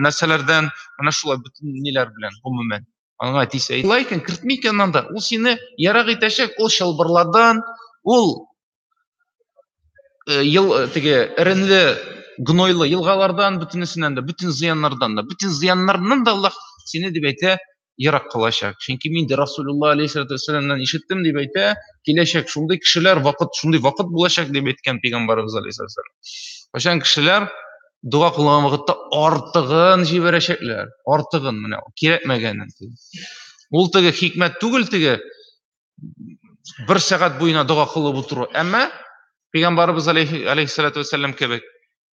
нәрсәләрдән, менә шулай бөтен ниләр белән, гомумән. Аңа әтисе әйтә, икән, кертми икән анда, ул сине ерак итәчәк, ул чылбырлардан, ул ел теге эренле, гнойлы елгалардан, бөтенесеннән дә, бөтен зыяннардан да, бөтен зыяннарыннан да Аллаһ сине дип әйтә, ерак кылачак. Чөнки мин дә Расулуллаһ алейһиссалату вассаламнан ишеттем дип әйтә, киләчәк шундый кешеләр, вакыт, шундый вакыт булачак дип әйткән пәйгамбәребез алейһиссалату вассалам. Кайчан кешеләр дога кылган вакытта артыгын җибәрәчәкләр, артыгын, менә кирәкмәгәнен. Ул теге хикмәт түгел, теге бер сәгать буена дога кылып утыру, әмма пәйгамбәребез алейһиссалату вассалам кебек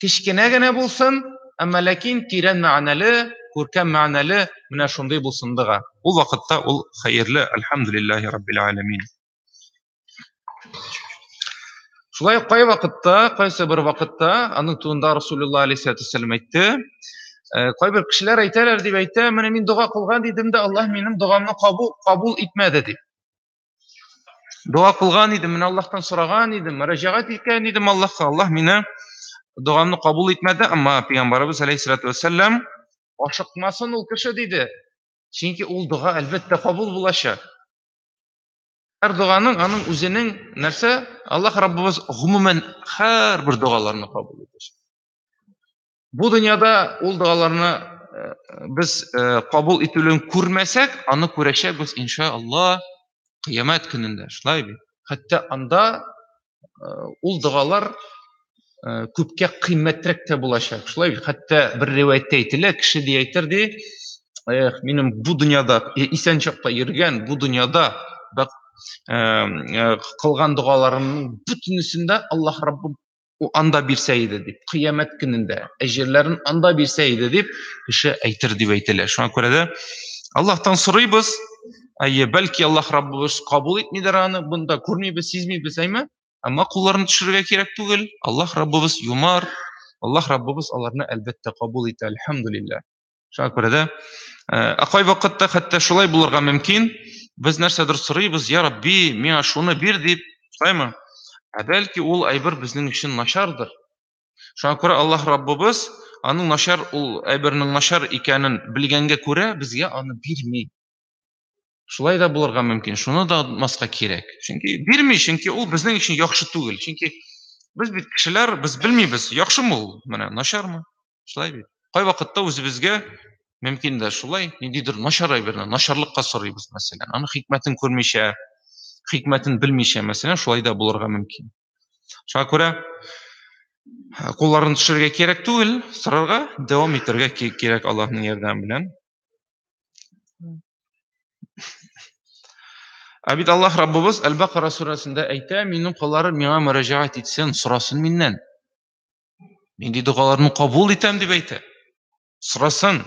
кечкенә генә булсын, әмма ләкин тирән мәгънәле, күркәм мәгънәле менә шундый булсын дога. Ул вакытта ул хәерле, альхамдулиллаһи раббил аламин. Шулай ук кай вакытта, кайсы бер вакытта аның турында Расулуллаһ алейһиссалату вассалам әйтте. Кайбер кешеләр әйтәләр дип әйтә, менә мин дога кылган идем дә, Аллаһ минем догамны кабул итмәде дип. Дога кылган идем, менә Аллаһтан сораган идем, мөрәҗәгать иткән идем Аллаһка, Аллаһ мине догамны кабул итмәде, әмма пәйгамбәребез алейһиссалату вассалам ашыкмасын ул кеше диде. Чөнки ул дога әлбәттә кабул булачак. Һәр доганың аның үзенең нәрсә? Аллаһ Раббыбыз гомумән һәрбер догаларны кабул итәчәк. Бу дөньяда ул догаларны без кабул ителүен күрмәсәк, аны күрәчәкбез иншаллаһ кыямәт көнендә, шулай бит? Хәтта анда ул догалар күпкә кыйммәтрәк тә булачак, шулай бит? Хәтта бер риваятьтә әйтелә, кеше ди әйтер ди, эх, минем бу дөньяда исән чакта йөргән, бу дөньяда кылган догаларымның бөтенесен дә Аллаһ Раббым анда бирсә иде дип, кыямәт көнендә әҗерләрен анда бирсә иде дип кеше әйтер дип әйтелә. Шуңа күрә дә Аллаһтан сорыйбыз, әйе, бәлки Аллаһ Раббыбыз кабул итмидер аны, бunda күрмибез, сизмибез, әйме? Әмма кулларын төшерергә кирәк түгел. Аллаһ Раббыбыз юмарт, Аллаһ Раббыбыз аларны әлбәттә кабул итә, альхамдулилла. Шуңа күрә дә, ә кай вакытта хәтта шулай булырга мөмкин, без нәрсәдер сорыйбыз, я Рабби, миңа шуны бир дип, шулаймы? Ә бәлки ул әйбер безнең өчен начардыр. Шуңа күрә Аллаһ Раббыбыз аның начар, ул әйбернең начар икәнен белгәнгә күрә безгә аны бирми. Шулай да булырга мөмкин. Шуны да онытмаска кирәк. Чөнки бирми, чөнки ул безнең өчен яхшы түгел. Чөнки без бит кешеләр, без белмибез, яхшымы ул, менә начармы? Шулай бит. Кай вакытта үзебезгә мөмкин дә шулай, ниндидер начар әйберне, начарлыкка сорыйбыз, мәсәлән. Аны хикмәтен күрмичә, хикмәтен белмичә, мәсәлән, шулай да булырга мөмкин. Шуңа күрә кулларын төшерергә кирәк түгел, сорарга дәвам итәргә кирәк Аллаһның ярдәме белән. Ә бит Аллаһ Раббыбыз Әл-Бакара сүрәсендә әйтә, минем колларым миңа мөрәҗәгать итсен, сорасын миннән. Нинди догаларны кабул итәм дип әйтә. Сорасын.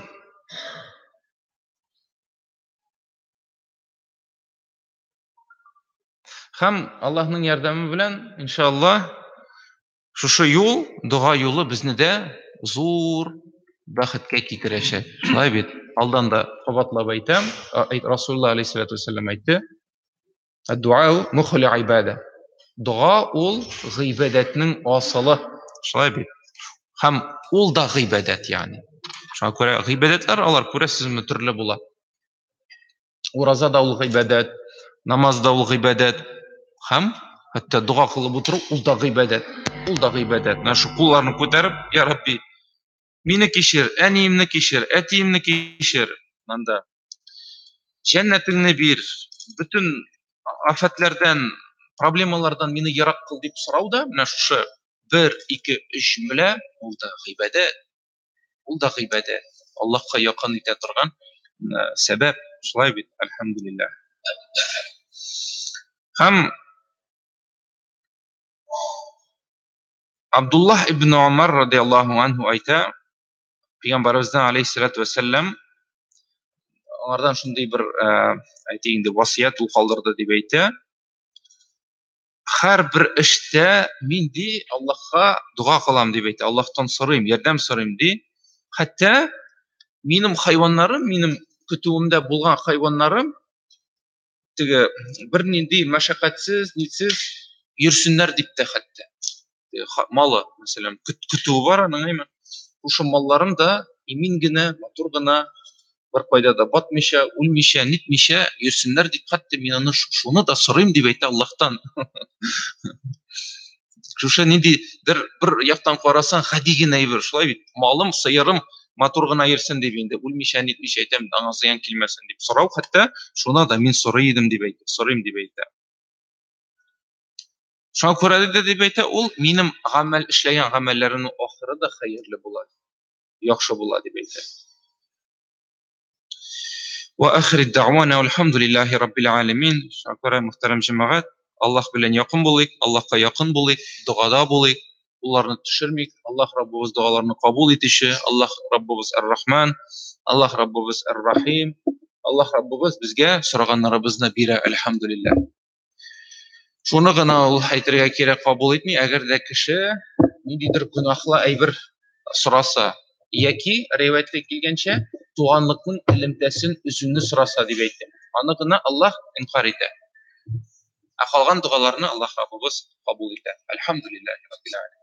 Һәм Аллаһның ярдәме белән, иншаллаһ, шушы юл, дога юлы безне дә зур бәхеткә китерәчәк. Шулай бит? Алдан да кабатлап әйтәм, Расулуллаһ алейһиссалату вассалам әйтте: "Ад-дуа мухул ибада". Дога ул гыйбадәтнең асылы. Шулай бит? Һәм ул да гыйбадәт, ягъни. Шуңа күрә гыйбадәтләр алар күрәсезме төрле була. Ураза да ул гыйбадәт, намаз да ул гыйбадәт. Һәм хәтта дога кылып утыру ул да гыйбадәт. Ул да гыйбадәт. Менә шу кулларны күтәреп, я Рабби, мине кичер, әниемне кичер, әтиемне кичер. Монда җәннәтеңне бир, бөтен афәтләрдән, проблемалардан мине ерак кыл дип сорау да, менә шушы 1, 2, 3 җөмлә, ул да гыйбадәт. Ул да гыйбадәт. Аллаһка якын итә торган сәбәп. Шулай бит, альхамдулиллаһ. Һәм Абдуллаһ ибн Умар радиаллаһу анһу әйтә, Пәйгамбәребездән алейһиссалату вәссәлам аңардан шундый бер, әйтик инде, васыять ул калдырды дип әйтә. Һәр бер эштә мин ди Аллаһка дога кылам дип әйтә, Аллаһтан сорыйм, ярдәм сорыйм ди. Хәтта минем хайваннарым, минем көтүемдә булган хайваннарым теге бернинди мәшәкатьсез, нисез йөрсеннәр дип тә хәтта. Малы, мәсәлән, көтүе бар аның, әйме? Шушы малларым да имин генә, матур гына, бер кайда да батмыйча, үлмичә, нитмичә йөрсеннәр дип, хәтта мин аны шуны да сорыйм дип әйтә Аллаһтан. Шушы ниндидер бер яктан карасаң, гади генә әйбер, шулай бит. Малым, сыерым матур гына йөрсен дип инде, үлмичә, нитмичә әйтәм, аңа зыян килмәсен дип. Сорау хәтта шуны да мин сорый идем дип әйтә, сорыйм дип әйтә. Шуңа күрә дә дип әйтә, ул минем гамәл эшләгән гамәлләремнең ахыры да хәерле була, яхшы була дип әйтә. Ва ахири дәгъвана альхамдулиллаһи раббил аламин. Шуңа күрә, мөхтәрәм җәмәгать, Аллаһ белән якын булыйк, Аллаһка якын булыйк, догада булыйк, кулларны төшермик. Аллаһ Раббыбыз догаларны кабул итүче, Аллаһ Раббыбыз Ар-Рахман, Аллаһ Раббыбыз Ар-Рахим. Аллаһ Раббыбыз безгә сораганнарыбызны бирә, әлхәмдулиллаһ. Шуны гына ул әйтергә кирәк, кабул итми, әгәр дә кеше ниндидер гөнаһлы әйбер сораса, яки риваятьтә килгәнчә, туганлыкның элемтәсен өзүне сораса дип әйтә. Аны гына Аллаһ инкар итә. Ә калган догаларны Аллаһ Раббыбыз кабул итә. Әлхәмдулиллаһи раббил аләмин.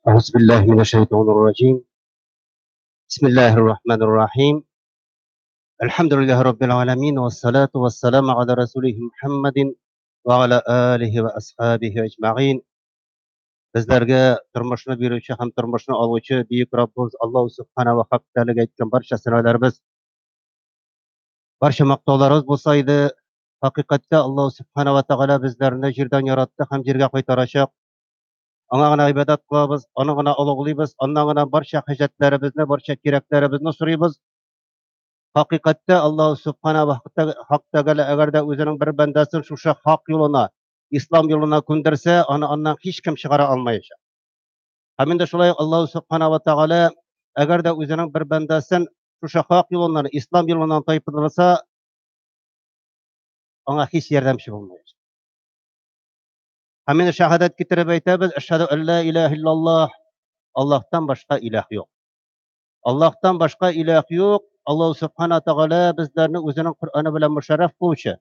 أعوذ بالله من الشيطان الرجيم. بسم الله الرحمن الرحيم. الحمد لله رب العالمين والصلاة والسلام على رسوله محمد وعلى آله وأصحابه أجمعين. Bizlarga turmushni beruvchi ham turmushni oluvchi buyuk Robbimiz Alloh subhanahu va taologa aytgan barcha sanolarimiz, barcha maqtovlarimiz bo'lsa edi. Haqiqatda Alloh subhanahu va taolo bizlarni yerdan yaratdi ham yerga qaytarajak. Аңа ibodat qilamiz, uni ulug'laymiz, undan barcha hojatlarimizni, barcha keraklarimizni so'raymiz. Haqiqatda Alloh subhanahu va taolo agarda o'zining bir bandasini shu haq yo'lina, islom yo'lina ko'ndirsa, uni undan hech kim chiqara olmaydi. Ham endi shulay Alloh subhanahu va taolo agarda o'zining bir bandasini shu haq yo'lidan, islom yo'lidan taypilsa, anga hech yordamchi bo'lmaydi. Ham endi shahodat keltirib aytamiz, ashhadu an la ilaha illalloh, Allohdan boshqa iloh yo'q. Allohdan boshqa iloh yo'q. Alloh subhanahu va taolo bizlarni o'zining Qur'oni bilan musharraf qiluvchi,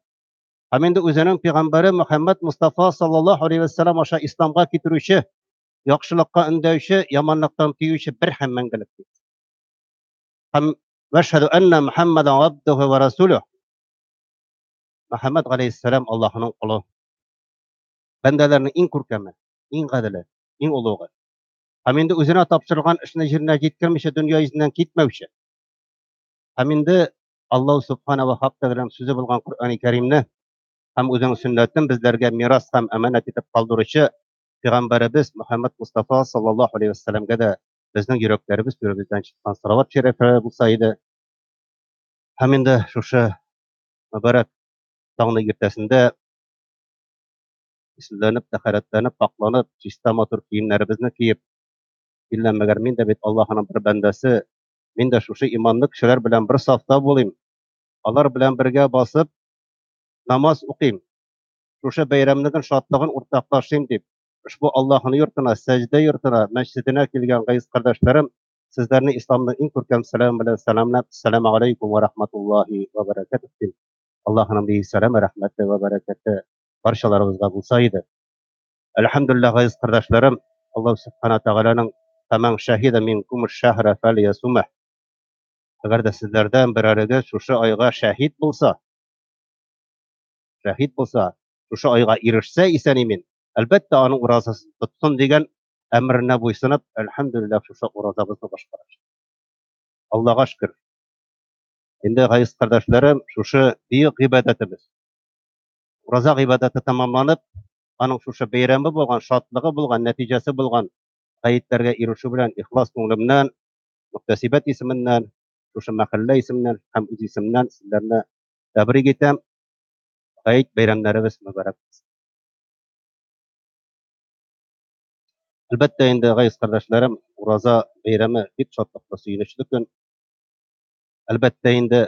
ham endi o'zining payg'ambari Muhammad Mustafa sallallohu alayhi vasallam osha islomga keltiruvchi, yaxshilikqa undovchi, yomonlikdan tiyuvchi bir ham mangulik. Ham vashhadu anna Muhammadan abduhu va rasuluh. Muhammad alayhissalom Allohning quli. Bandalarning eng ko'rkami, eng qadrli, eng ulug'i. Ham endi o'zina topshirgan ishni yerine yetkazmisha dunyo yuzidan ketmavchi. Ham endi Alloh subhanahu va taoloning so'zi bo'lgan Qur'oni Karimni ham o'zining sunnatini bizlarga meros ham amonat etib qoldiruvchi payg'ambarimiz Muhammad Mustafa sallallohu alayhi vasallamga da bizning yuraklarimiz to'rimizdan chiqqan salovat shariflari bo'lsa edi. Ham endi shu muborak tongning ertasida islanib, tahoratlanib, poklanib, chista motor kiyimlarimizni kiyib, illa magar men de bit Allohning bir bandasi, men de shu imonli kishilar bilan bir safda bo'layim, ular bilan birga bosib namoz o'qiyim, shu bayramning shodligini o'rtoqlashayim deb ushbu Allohning yurtina, sajda yurtina, masjidina kelgan aziz qardoshlarim, sizlarni islomning eng ko'rkam salom bilan salomlab, assalomu alaykum va rahmatullohi va barakatuh. Аллаһының бөек сәламе, рәхмәте вә бәрәкәте барчаларыбызга булса иде. Әлхәмдүлилләһ, газиз кардәшләрем, Аллаһ Субхана Тәгаләнең «Фәмән шәһидә минкум шәһрә фәльясумә». Әгәр дә сезләрдән берәрегез шушы айга шәһид булса, шәһид булса, шушы айга ирешсә исән-имин, әлбәттә, аның уразасын тотсын дигән әмеренә буйсынып, әлхәмдүлилләһ, шушы уразабызны башкарабыз. Аллаһка шөкер. Инде, газиз кардәшләрем, шушы бөек гыйбадәтебез, ураза гыйбадәте тәмамланып, аның шушы бәйрәме булган, шатлыгы булган, нәтиҗәсе булган гаетләргә ирешү белән ихлас күңелемнән, мөхтәсибәт исеменнән, шушы мәхәллә исеменнән һәм үз исемнән сезләрне тәбрик итәм. Гает бәйрәмнәребез мөбарәк булсын. Әлбәттә инде, газиз кардәшләрем, ураза бәйрәме бик шатлыклы, сөенечле көн. Әлбәттә инде,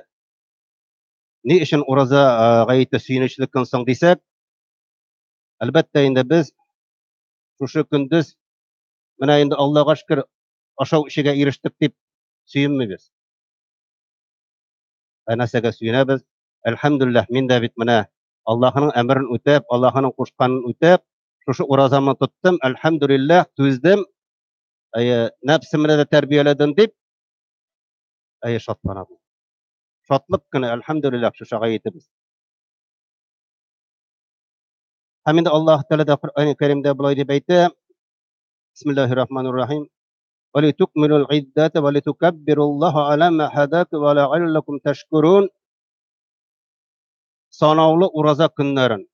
ни өчен ураза гаете сөенечле көн соң дисәк, әлбәттә инде без шушы көндез менә инде Аллага шөкер ашау эчүгә ирештек дип сөенмибез. Ә нәрсәгә сөенәбез? Әлхәмдүлилләһ, мин дә бит менә Аллаһының әмерен үтәп, Аллаһының кушканын үтәп, шушы уразамны тоттым, әлхәмдүлилләһ, түздем, әйе, нәфсемне дә тәрбияләдем дип, әйе, шатланабыз. Шатлык көне, әлхәмдүлилләһ, шушы гаетебез. Һәм инде Аллаһ Тәгалә дә Коръән Кәримдә болай дип әйтә: Бисмиллаһир-рахманир-рахим. Ва литукмилул иддата ва литукаббируллаһа ала ма һадакум ва ләаллакум ташкурун. Санаулы ураза көннәрен,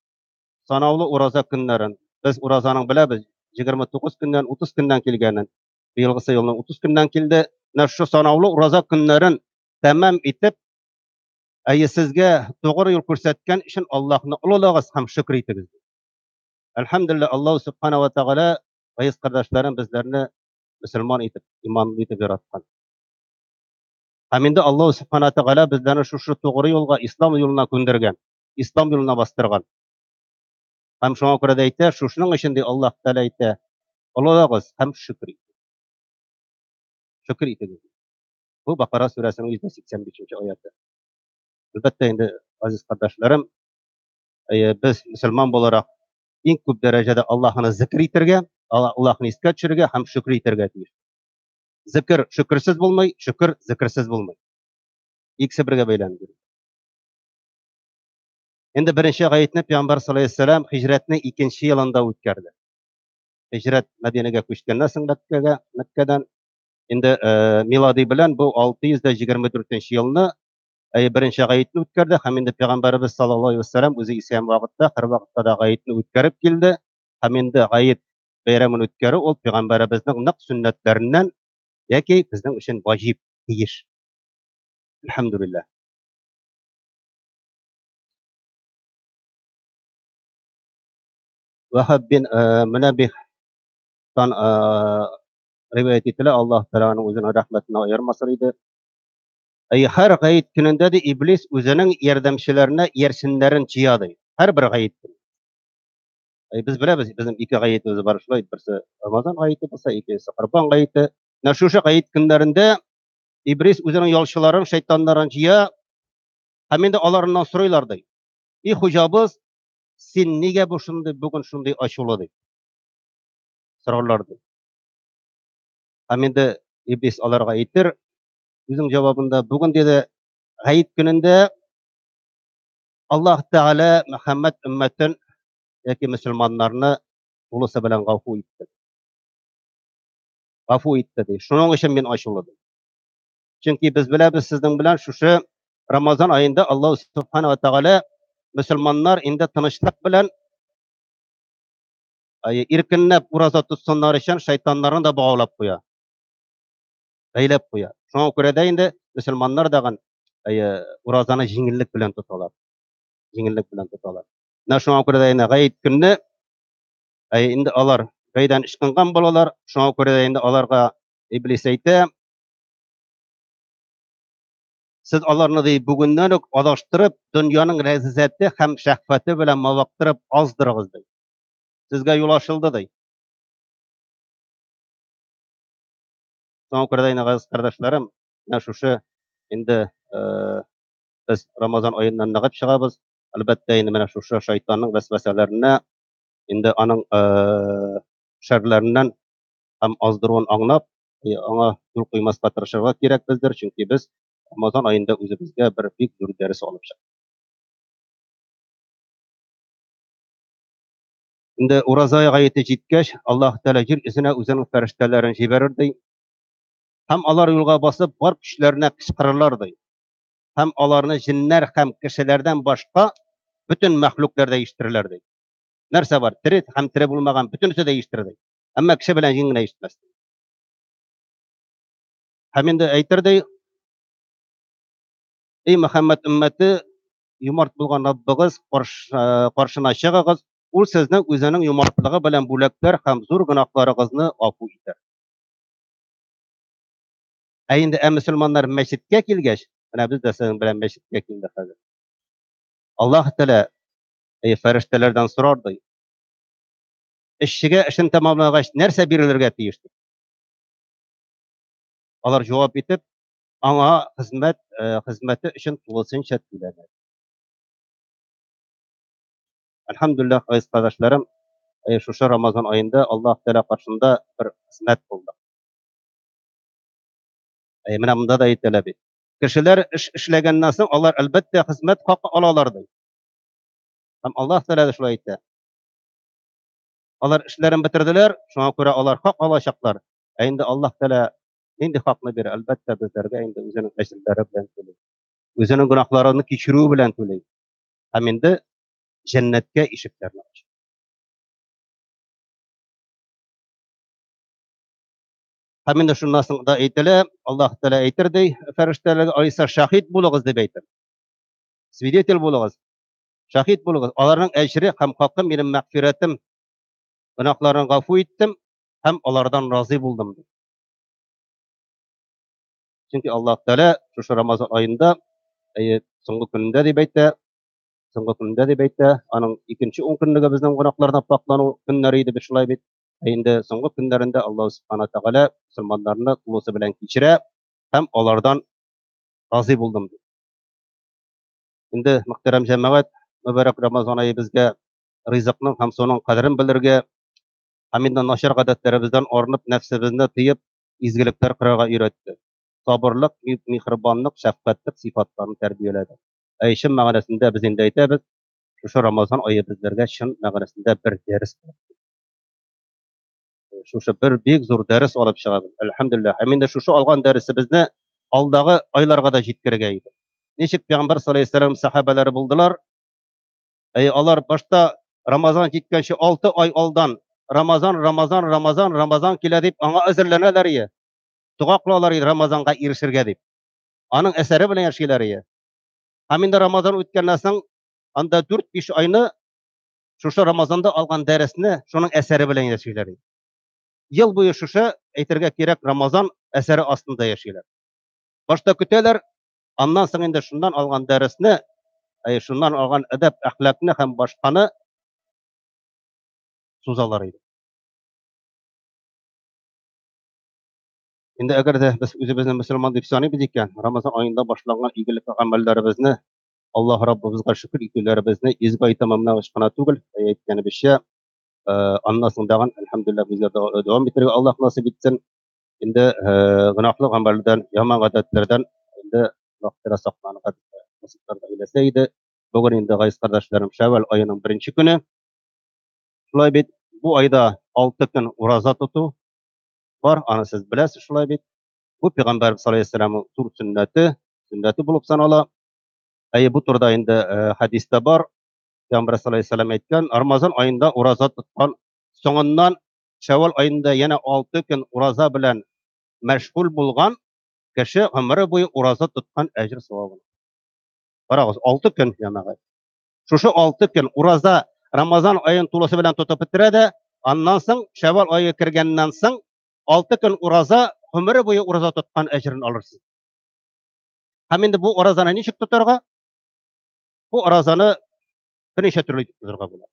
санаулы ураза көннәрен. Без уразаның беләбез, 29 көннән, 30 көннән килгәнен. Быелгысы елның 30 көннән килде. Менә шушы санаулы ураза көннәрен тәмам итеп, әйе, сезгә тугры юл күрсәткән өчен Аллаһны олылагыз һәм шөкер итегез. Әлхәмдүлилләһ, Аллаһ Субхана ва Тәгалә газиз кардәшләрем безләрне мөселман итеп, иманлы итеп яраткан. Һәм инде Аллаһ Субхана Тәгалә безләрне шушы тугры юлга, ислам юлына күндергән, ислам юлына бастырган. Һәм шуңа күрә дә әйтә, шушының өчен ди Аллаһ Тәгалә әйтә, олылагыз һәм шөкер итегез. Шөкер итегез. Бу Бакара сүрәсенең 185 аяты. Әлбәттә инде, газиз кардәшләрем, без мөселман буларак иң күп дәрәҗәдә Аллаһны зикр итәргә, Аллаһны искә төшерергә һәм шөкер итәргә тиеш. Зикр шөкерсез булмый, шөкер зикерсез булмый. Икесе бергә бәйләнде. Инде беренче гаетне Пәйгамбәр саллаллаһу алейһи вәсәлләм һиҗрәтнең икенче елында үткәрде. Һиҗрәт Мәдинәгә күчкәннән соң Мәккәгә, Мәккәдән инде милади белән бу 624 елны беренче гаетне үткәрде һәм инде Пәйгамбәребез саллаллаһу алейһи вәсәлләм үзе исән вакытта һәрвакытта да гаетне үткәреп килде һәм инде гает бәйрәмен үткәрү ул Пәйгамбәребезнең нык сөннәтләреннән яки безнең өчен ваҗиб, тиеш. Әлхәмдүлилләһ. Вахаб бин Мөнәббихтан риваять ителә, Аллаһ Тәгалә аның үзенең рәхмәтенә аермасын иде. Әй, һәр гает көнендә ди Иблис үзенең ярдәмчеләренә иярченнәрен җыя ди. Һәрбер гает көне. Әй, без беләбез, безнең ике гаетебез бар шулай, берсе Рамазан гаете булса, икенчесе Корбан гаете. Менә шушы гает көннәрендә Иблис үзенең ялчыларын, шайтаннарын җыя һәм инде аларыннан сорыйлар ди. И хуҗабыз, син нигә бу шундый бүген шундый ачулы ди. Сорарлар ди. Һәм инде Иблис аларга әйтер, үзенең җавабында бүген диде, гает көнендә Аллаһ Тәгалә Мөхәммәд өммәтен яки мөселманнарны тулысы белән гафу итте. Гафу итте ди. Шуның өчен мин ачулы ди. Чөнки без беләбез сезнең белән шушы Рамазан аенда Аллаһ Субхана ва Тәгалә мөселманнар инде тынычлык белән иркенләп ураза тотсыннар өчен шайтаннарны да богаулап куя. Бәйләп куя. Шуңа күрә дә инде мөселманнар дагын уразаны җиңеллек белән тоталар. Җиңеллек белән тоталар. Менә шуңа күрә дә инде гает көнне инде алар бәйдән ычкынган булалар. Шуңа күрә дә инде аларга Иблис әйтә, сез аларны ди бүгеннән үк адаштырып, дөньяның ләззәте һәм шәһвәте белән мавыктырып аздырыгыз ди. Сезгә юл ачылды ди. Шуңа күрә дә инде, газиз кардәшләрем, менә шушы инде Без Рамазан аеннан ныгып чыгабыз. Әлбәттә, инде менә шушы шайтанның вәсвәсәләренә, инде аның шәрләреннән һәм аздыруын аңлап, аңа юл куймаска тырышырга кирәк бездер, чөнки без Рамазан аенда үзебезгә бер бик зур дәрес алып чыктык. Инде ураза гаете җиткәч, Аллаһ Тәгалә җир йөзенә үзенең фәрештәләрен җибәрер ди. Һәм алар юлга басып, бар көчләренә кычкырырлар ди. Һәм аларны җеннәр һәм кешеләрдән башка бөтен мәхлуклар да ишетерләр ди. Нәрсә бар? Тере һәм тере булмаган бөтенесе дә ишетер ди. Әмма кеше белән җен генә ишетмәс. Һәм инде әйтер ди, Эй Мөхәммәд өммәте, юмарт булган Раббыгыз каршына чыгыгыз, ул сезне үзенең юмартлыгы белән бүләкләр һәм зур гөнаһларыгызны гафу итәр. Ә инде ә мөселманнар мәчеткә килгәч, менә без дә сезнең белән мәчеткә килдек хәзер. Аллаһ Тәгалә әй фәрештәләрдән сорар ди. Эшчегә эшен тәмамлагач нәрсә бирелергә тиеш? Дип. Алар җавап итеп, аңа хезмәт хезмәте өчен тулысынча түләнә. Әлхәмдүлилләһ, газиз кардәшләрем, шушы Рамазан аенда Аллаһ Тәгалә каршында бер хезмәт булды. Менә монда да әйтелә бит. Кешеләр эш эшләгәннән соң алар әлбәттә хезмәт хакы алалар ди. Һәм Аллаһ Тәгалә дә шулай әйтә. Алар эшләрен бетерделәр, шуңа күрә алар хак алачаклар. Ә инде Аллаһ Тәгалә нинди хакны бирә? Әлбәттә, безләргә инде үзенең әҗерләре белән түли. Үзенең гөнаһларны кичерүе белән түли. Һәм инде җәннәткә ишекләрне ача. Һәм инде шуннан соң да әйтелә, Аллаһ Тәгалә әйтер ди, фәрештәләргә алайса шаһит булыгыз дип әйтер. Свидетель булыгыз. Шаһит булыгыз. Аларның әҗре һәм хакы минем мәгъфирәтем, гөнаһларын гафу иттем һәм алардан разый булдым ди. Чөнки Аллаһ Тәгалә шушы Рамазан аенда, әйе, соңгы көнендә дип әйтә, соңгы көнендә дип әйтә, аның икенче ун көнлеге безнең гөнаһлардан пакълану көннәре иде бит шулай бит. Ә инде соңгы көннәрендә Аллаһ Субхана Тәгалә мөселманнарны тулысы белән кичерә һәм алардан разый булдым ди. Инде мөхтәрәм җәмәгать, мөбарәк Рамазан ае безгә ризыкның һәм суның кадерен белергә, һәм инде начар гадәтләребездән арынып, нәфсебезне тыеп, изгелекләр кырырга өйрәтте. Сабырлык, миһербанлык, шәфкатьлек сыйфатларын тәрбияләде. Ә чын мәгънәсендә без инде әйтәбез, шушы Рамазан ае безләргә чын мәгънәсендә бер дәрес булып шушы бер бик зур дәрес алып чыгабыз. Әлхәмдүлилләһ. Һәм инде шушы алган дәресебезне алдагы айларга да җиткерергә иде. Ничек Пәйгамбәр саллаллаһу алейһи вәсәлләм сахабәләре булдылар? Әй, алар башта Рамазан җиткәнче 6 ай алдан Рамазан, Рамазан, Рамазан, Рамазан килә дип аңа әзерләнәләр ие. Дога кылалар иде Рамазанга ирешергә дип. Аның әсәре белән яшиләр ие. Һәм инде Рамазан үткәннән соң анда 4-5 айны шушы Рамазанда алган дәресне шуның әсәре белән яшиләр. Ел буе шушы, әйтергә кирәк, Рамазан әсәре астында яшиләр. Башта көтәләр, аннан соң инде шуннан алган дәресне, әй, шуннан алган әдәп, әхлакны һәм башканы сузалар иде. Инде әгәр дә без үзебезне мөселман дип саныйбыз икән, Рамазан аенда башланган игелекле гамәлләребезне Аллаһ Раббыбызга шөкер итүләребезне изге ай тәмамлагыч кына түгел, әйткәнебезчә, аннан соң тагын, әлхәмдүлилләһ, безгә дәвам итәргә Аллаһ насыйп итсен. Инде гөнаһлы гамәлләрдән, яман гадәтләрдән инде Аллаһ Тәгалә сакланырга насыйплар әйләсә иде. Бүген инде, газиз кардәшләрем, Шәвәл аеның беренче көне. Шулай бит, бу айда 6 көн ураза тоту бар, аны сез беләсез, шулай бит. Бу пәйгамбәрбез саллаллаһу алейһи вәсәлләмнең зур сөннәте, сөннәте булып санала. Әйе, бу турыда инде хәдистә бар. Пәйгамбәр саллаллаһу алейһи вәсәлләм әйткән, Рамазан аенда ураза тоткан, соңыннан Шәвәл аенда янә 6 көн ураза белән мәшгуль булган кеше гомере буе ураза тоткан әҗер савабын. Карагыз, 6 көн, җәмәгать. Шушы 6 көн ураза Рамазан аен тулысы белән тотып бетерә дә, аннан соң Шәвәл ае кергәннән соң 6 көн ураза, гомере буе ураза тоткан әҗерен алырсыз. Һәм инде бу уразаны ничек тотарга? Бу уразаны берничә төрле итеп тотарга була.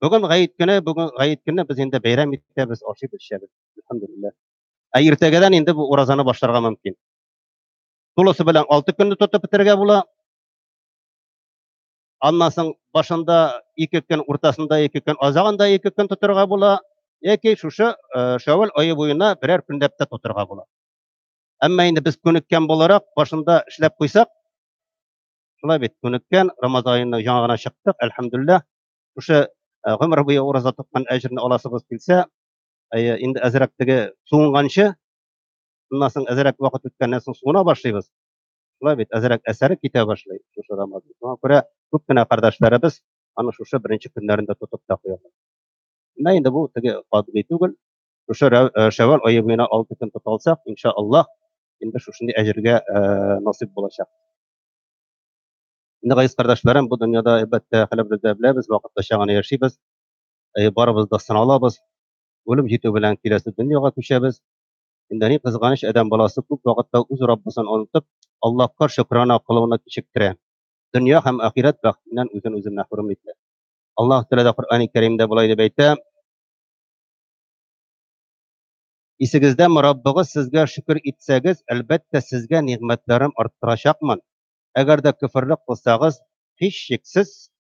Бүген гает көне, бүген гает көне без инде бәйрәм итәбез, ашыйбыз, эчәбез. Әлхәмдүлилләһ. Ә иртәгәдән инде бу уразаны башларга мөмкин. Тулысы белән 6 көнне тотып бетерергә була. Аннан соң башында 2 көн, уртасында 2 көн, азагында 2 көн тотырга була, яки шушы Шәвәл ае буена берәр көнләп тә тотырга була. Әмма инде без күнеккән буларак башында эшләп куйсак, шулай бит, күнеккән, Рамазан аена яңа гына чыктык, әлхәмдүлилләһ, шушы гомер буе ураза тоткан әҗерне аласыбыз килсә, инде әзрәк теге суынганчы, шуннан соң әзрәк вакыт үткәннән соң суына башлыйбыз. Шулай бит, әзрәк әсәре китә башлый шушы Рамазан. Шуңа күрә күп кенә кардәшләребез аны шушы беренче көннәрендә тотып та куялар. Менә инде бу теге катгый түгел. Шушы Шәвәл ае буена 6 көн тота алсак, иншаллаһ, инде шушындый әҗергә насыйп булачак. Инде газиз кардәшләрем, бу дөньяда әлбәттә хәлебезне дә беләбез, вакытлыча гына яшибез. Барыбыз да сыналабыз. Үлем җитү белән киләсе дөньяга күчәбез. Инде ни кызганыч, адәм баласы күп вакытта үз Раббысын онытып, Аллаһка шөкрана кылуны кичектерә. Дөнья һәм ахирәт бәхетеннән үзен үзе мәхрүм итә. Аллаһ Тәгалә дә Коръәни Кәримдә болай дип әйтә: Исегездәме, Раббыгыз сезгә шөкер итсәгез, әлбәттә, сезгә нигъмәтләрем арттырачакмын. Әгәр дә көферлек кылсагыз, һичшиксез,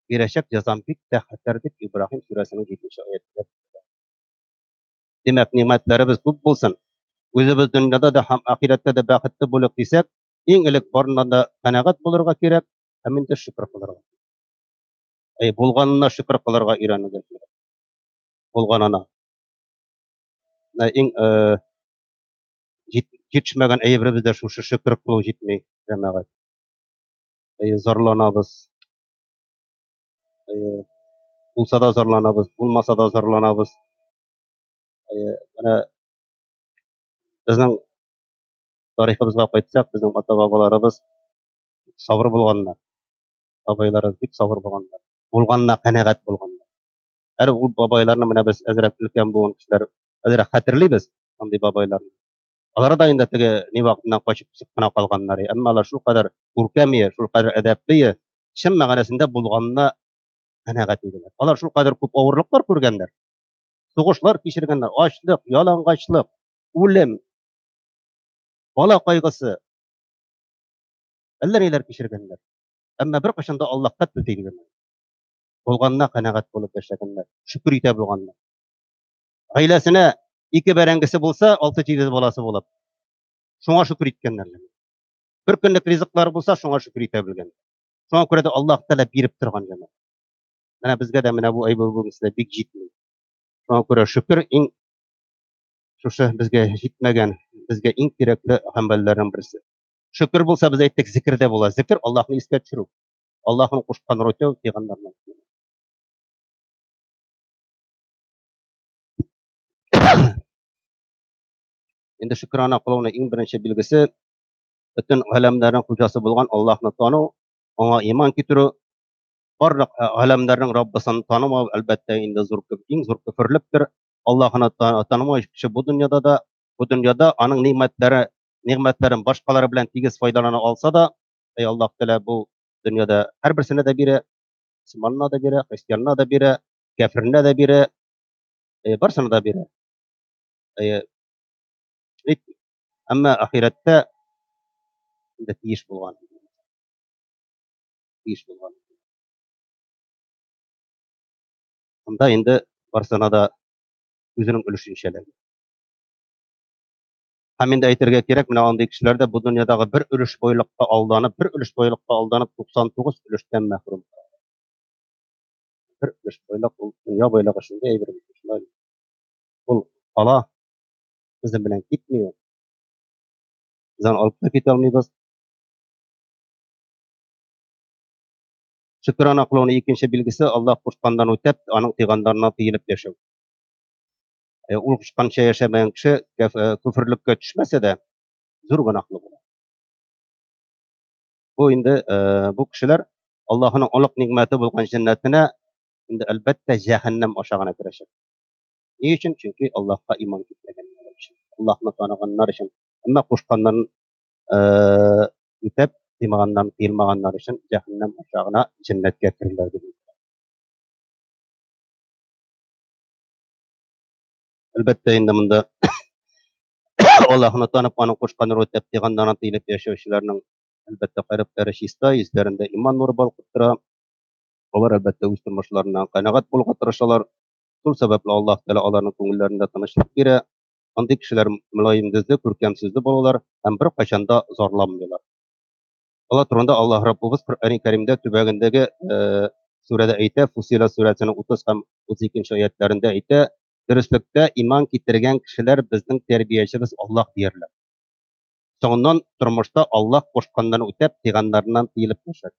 бирәчәк җәзам бик тә хәтәр, дип Ибраһим сүрәсенең 7 аятендә. Димәк, нигъмәтләребез күп булсын. Үзебез дөньяда да һәм ахирәттә дә бәхетле булыйк дисәк, иң элек барыннан да канәгать булырга кирәк һәм инде шөкер кылырга. Әй, булганына шөкер кылырга өйрәнергә кирәк. Булганына. Иң җитешмәгән әйберебез дә шушы шөкер кылу җитми, җәмәгать. Әй, зарланабыз. Әй, булса да зарланабыз, булмаса да зарланабыз. Менә безнең тарихыбызга кайтсак, безнең ата-бабаларыбыз сабыр булганнар. Бабайларыбыз бик сабыр булганнар. Булганына канәгать булганнар. Әле ул бабайларны менә без әзрәк өлкән буын кешеләр әзрәк хәтерлибез андый бабайларны. Алар да инде теге ни вакытыннан качып пысып кына калганнар. Әмма алар шулкадәр күркәм, шулкадәр әдәпле, чын мәгънәсендә булганына канәгать иделәр. Алар шулкадәр күп авырлыклар күргәннәр. Сугышлар кичергәннәр, ачлык, ялангачлык, үлем, бала кайгысы, әллә ниләр кичергәннәр. Әмма беркайчан да Аллаһка тел тидермәгән. Булганына канәгать булып яшәгәннәр, шөкер итә булганнар. Гаиләсенә ике бәрәңгесе булса, 6-7 баласы булып, шуңа шөкер иткәннәр. Бер көнлек ризыклары булса, шуңа шөкер итә белгәннәр. Шуңа күрә дә Аллаһ Тәгалә биреп торган җәмәгать. Менә безгә дә менә бу әйбер бүгенге бик җитми. Шуңа күрә шөкер иң шушы безгә җитмәгән, безгә иң кирәкле гамәлләрнең берсе. Шөкер булса, без әйттек, зикер дә була. Зикер Аллаһны искә төшерү. Аллаһның кушкан үтәү, пәйгамбәрнең. Инде шөкрана кылуның иң беренче билгесе бөтен галәмнәрнең хуҗасы булган Аллаһны тану, аңа иман китерү, барлык галәмнәрнең Раббысын танымау, әлбәттә, инде зур иң зур көферлектер. Аллаһны танымау кеше бу дөньяда да, бу дөньяда аның нигъмәтләре, нигъмәтләрен башкалар белән тигез файдалана алса да, әй Аллаһ Тәгалә бу дөньяда һәрберсенә дә бирә, мөселманына да бирә, христианына да бирә, кәфиренә дә бирә, барысына да бирә. Әмма ахирәттә инде тиеш булган. Тиеш булган. Анда инде барысына да үзенең өлешенчә эләгә. Һәм инде әйтергә кирәк, менә андый кешеләр дә бу дөньядагы бер өлеш байлыкка алданып, бер өлеш байлыкка алданып 99 өлештән мәхрүм. Бер өлеш байлык ул дөнья байлыгы шундый әйбер бит, шулай. Ул кала, безнең белән китми ул. Без аны алып та китә алмыйбыз. Шөкрана кылуның икенче билгесе Аллаһ кушканнан үтәп, аның тыйганнарыннан тыелып яшәү. Ул кушканча яшәмәгән кеше күферлеккә төшмәсә дә, зур гөнаһлы була. Бу инде бу кешеләр Аллаһның олуг нигъмәте булган җәннәтенә инде әлбәттә җәһәннәм аша гына керәчәк. Ни өчен? Чөнки Аллаһка иман китергәннәр өчен, Аллаһны таныганнар өчен, әмма кушканнарын үтәп, тыймаганнан тыелмаганнар өчен җәһәннәм аша гына җәннәткә керерләр дип. Әлбәттә инде монда Аллаһны танып, аның кушканын үтәп, тыйганнардан тыелып яшәүчеләрнең әлбәттә калебләре чиста, йөзләрендә иман нуры балкып тора. Алар, әлбәттә, үз тормышларыннан канәгать булырга тырышалар. Шул сәбәпле Аллаһ Тәгалә аларның күңелләрендә тынычлык бирә. Андый кешеләр мөлаем йөзле, күркәм сүзле булалар һәм беркайчан да зарланмыйлар. Алар турында Аллаһ Раббыбыз Коръәни Кәримдә түбәндәге сүрәдә әйтә, Фусилат сүрәсенең 30 һәм 32 аятларында әйтә, дөреслектә иман китергән кешеләр безнең тәрбиячебез Аллаһ диярләр. Соңыннан тормышта Аллаһ кушканнарын үтәп, тыйганнарыннан тыелып яшәр.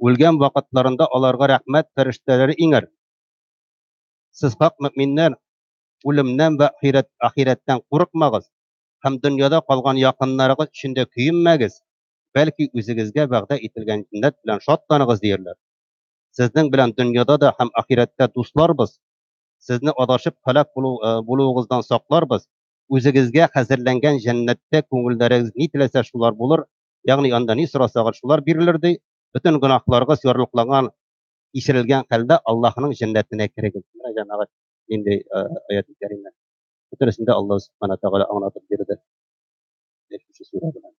Үлгән вакытларында аларга рәхмәт фәрештәләре иңәр. Сез хак мөминнәр, үлемнән вә ахирәттән курыкмагыз һәм дөньяда калган якыннарыгыз өчен дә көенмәгез, бәлки үзегезгә вәгъдә ителгән җәннәт белән шатланыгыз диярләр. Сезнең белән дөньяда да һәм ахирәттә дусларбыз. Сезне адашып һәлак булуыгыздан сакларбыз. Үзегезгә хәзерләнгән җәннәттә күңелләрегез ни теләсә шулар булыр, ягъни анда ни сорасагыз шулар бирелер ди. Бөтен гөнаһларыгыз ярлыкланган, кичерелгән хәлдә Аллаһның җәннәтенә керегез. Менә җәмәгать нинди аят кәримә. Бөтенесен дә Аллаһ субхана тәгалә аңлатып бирде. Шушы сүрә белән.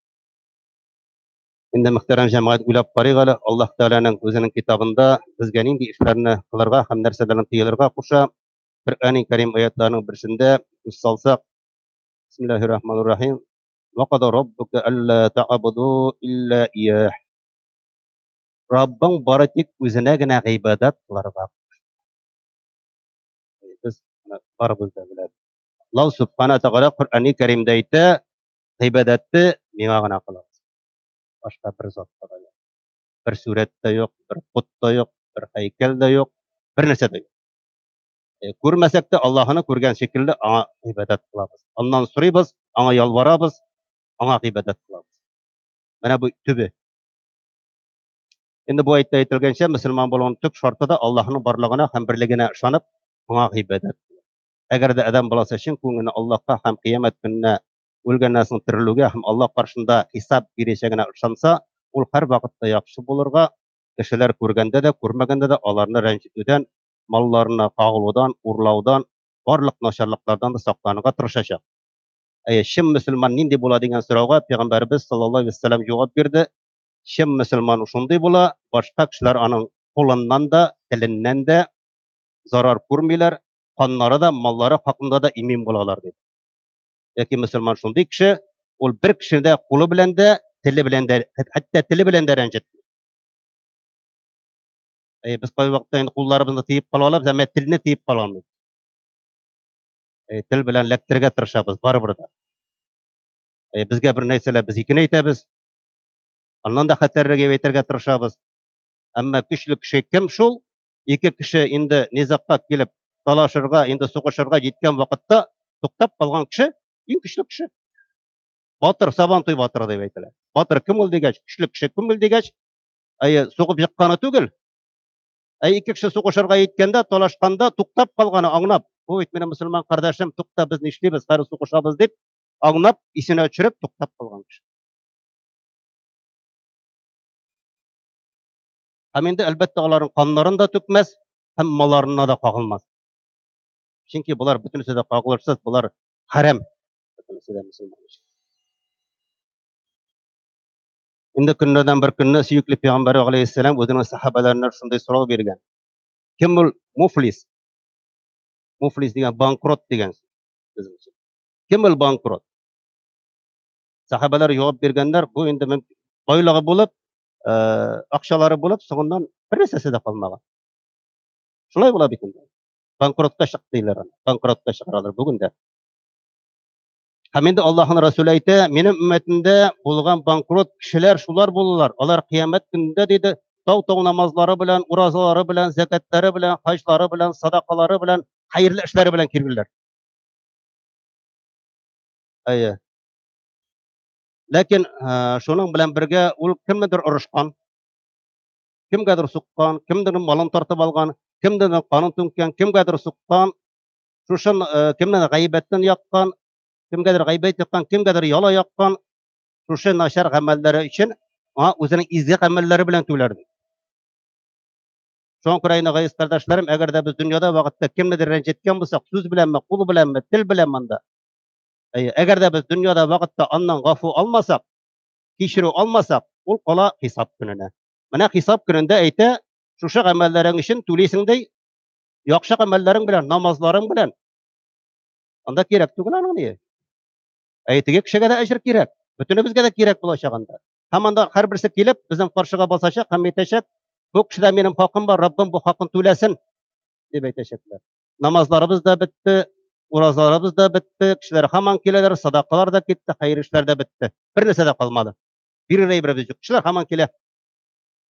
Инде мөхтәрәм җәмәгать уйлап карыйк әле, Аллаһ Тәгаләнең үзенең китабында безгә нинди эшләрне кылырга һәм нәрсәләрне тыелырга куша. Коръәни Кәрим аятларының берсендә күз салсак, Бисмиллаһир-рахманир-рахим. Ва када раббука алла та'буду илля иyyah. Раббың бары тик үзенә генә гыйбадәт кылырга кушты. Без барыбыз да беләбез. Аллаһ субхана тәгалә Коръәни Кәримдә әйтә, гыйбадәтне миңа гына кылыгыз. Башка бер затка да юк. Бер сурәт тә юк, бер пот та юк, бер һәйкәл дә юк, бер нәрсә дә юк. Күрмәсәк тә Аллаһны күргән шикелле аңа гыйбадәт кылабыз. Аннан сорыйбыз, аңа ялварабыз, аңа гыйбадәт кылабыз. Менә бу төбе. Инде бу әйтә әйтелгәнчә, мөселман булуның төп шарты да Аллаһның барлыгына һәм берлегенә ышанып, аңа гыйбадәт кылу. Әгәр дә адәм баласы чын күңеленә Аллаһка һәм кыямәт көненә үлгәннән соң терелүгә һәм Аллаһ каршында хисап бирәчәгенә ышанса, ул һәр вакытта яхшы булырга, кешеләр күргәндә дә, күрмәгәндә дә аларны рәнҗетүдән, малларына кагылудан, урлаудан, барлык начарлыклардан да сакланырга тырышачак. Әйе, чын мөселман нинди була дигән сорауга Пәйгамбәребез саллаллаһу алейһи вәсәлләм җавап бирде. Чын мөселман шундый була, башка кешеләр аның кулыннан да, теленнән дә зарар күрмиләр, каннары да, маллары хакында да имин булалар диде. Яки мөселман шундый кеше, ул бер кешене дә кулы белән дә, теле белән дә, хәтта теле белән дә рәнҗетми. Әйе, без кай вакытта инде кулларыбызны тыеп кала алабыз, әмма телне тыеп кала алмыйбыз. Тел белән ләктерергә тырышабыз барыбер дә. Безгә бер нәрсәләр без икене әйтәбез. Аннан да хәтәррәк әйтергә тырышабыз. Әмма көчле кеше кем шул? Ике кеше инде низагка килеп талашырга, инде сугышырга җиткән вакытта туктап калган кеше иң көчле кеше. Батыр, Сабантуй батыры дип әйтелә. Батыр кем ул дигәч, көчле кеше кем ул дигәч, әйе, сугып жыкканы түгел. Ә ике кеше сугышырга җиткәндә, талашканда туктап калганы аңлап, бу бит минем мөселман кардәшем, тукта, без нишлибез, хәзер сугышабыз дип, аңлап, исенә төшереп туктап калган кеше. Һәм инде әлбәттә аларның каннарын да түкмәс, һәм малларына да кагылмас. Чөнки болар бөтенесе дә кагылышсыз, болар хәрам. Бөтенесе дә мөселман өчен. Инде көннәрдән бер көнне сөекле пәйгамбәр алейһиссәлам үзенең сахабаларына шундый сорау биргән. Кем ул муфлис? Муфлис дигән банкрот дигән сүз безнеңчә. Кем ул банкрот? Сахабалар җавап биргәннәр, бу инде байлыгы булып, акчалары булып, соңыннан бер нәрсәсе дә калмаган. Шулай була бит инде. Банкротка чыкты диләр аны. Банкротка чыгаралар бүген дә. Һәм инде Аллаһның Расулы әйтә, минем өммәтемдә булган банкрот кешеләр шулар булалар. Алар кыямәт көнендә диде, тау-тау намазлары белән, уразалары белән, зәкәтләре белән, хаҗлары белән, садакалары белән, хәерле эшләре белән килерләр. Әйе. Ләкин шуның белән бергә ул кемнедер орышкан, кемгәдер суккан, кемдер малын тартып алган, кемдер канын түккән, кемгәдер суккан, шушын кемнедер гайбәттән яккан, кемгәдер гайбәт яккан, кемгәдер яла яккан, шушы начар гамәлләре өчен аңа үзенең изге гамәлләре белән түләр. Шуңа күрә инде, газиз кардәшләрем, әгәр дә без дөньяда вакытта кемнедер рәнҗеткән булсак, сүз беләнме, кул беләнме, тел беләнме анда, Әйе, әгәр дә без дөньяда вакытта аннан гафу алмасак, кичерү алмасак, ул кала хисап көненә. Менә хисап көнендә әйтә, Шушы гамәлләрең өчен түлисең ди, яхшы гамәлләрең белән, намазларың белән. Анда кирәк түгел аның ни. Әй, теге кешегә дә әҗер кирәк. Бөтенебезгә дә кирәк булачак анда. Һәм анда һәрберсе килеп, безнең каршыга басачак һәм әйтәчәк, бу кешедә минем хакым бар, Раббым бу хакын түләсен, дип әйтәчәкләр. Намазларыбыз да бетте, уразаларыбыз да бетте, кешеләр һаман киләләр, садакалар да китте, хәер эшләр дә бетте. Бер нәрсә дә калмады. Бирер әйберебез юк. Кешеләр һаман килә.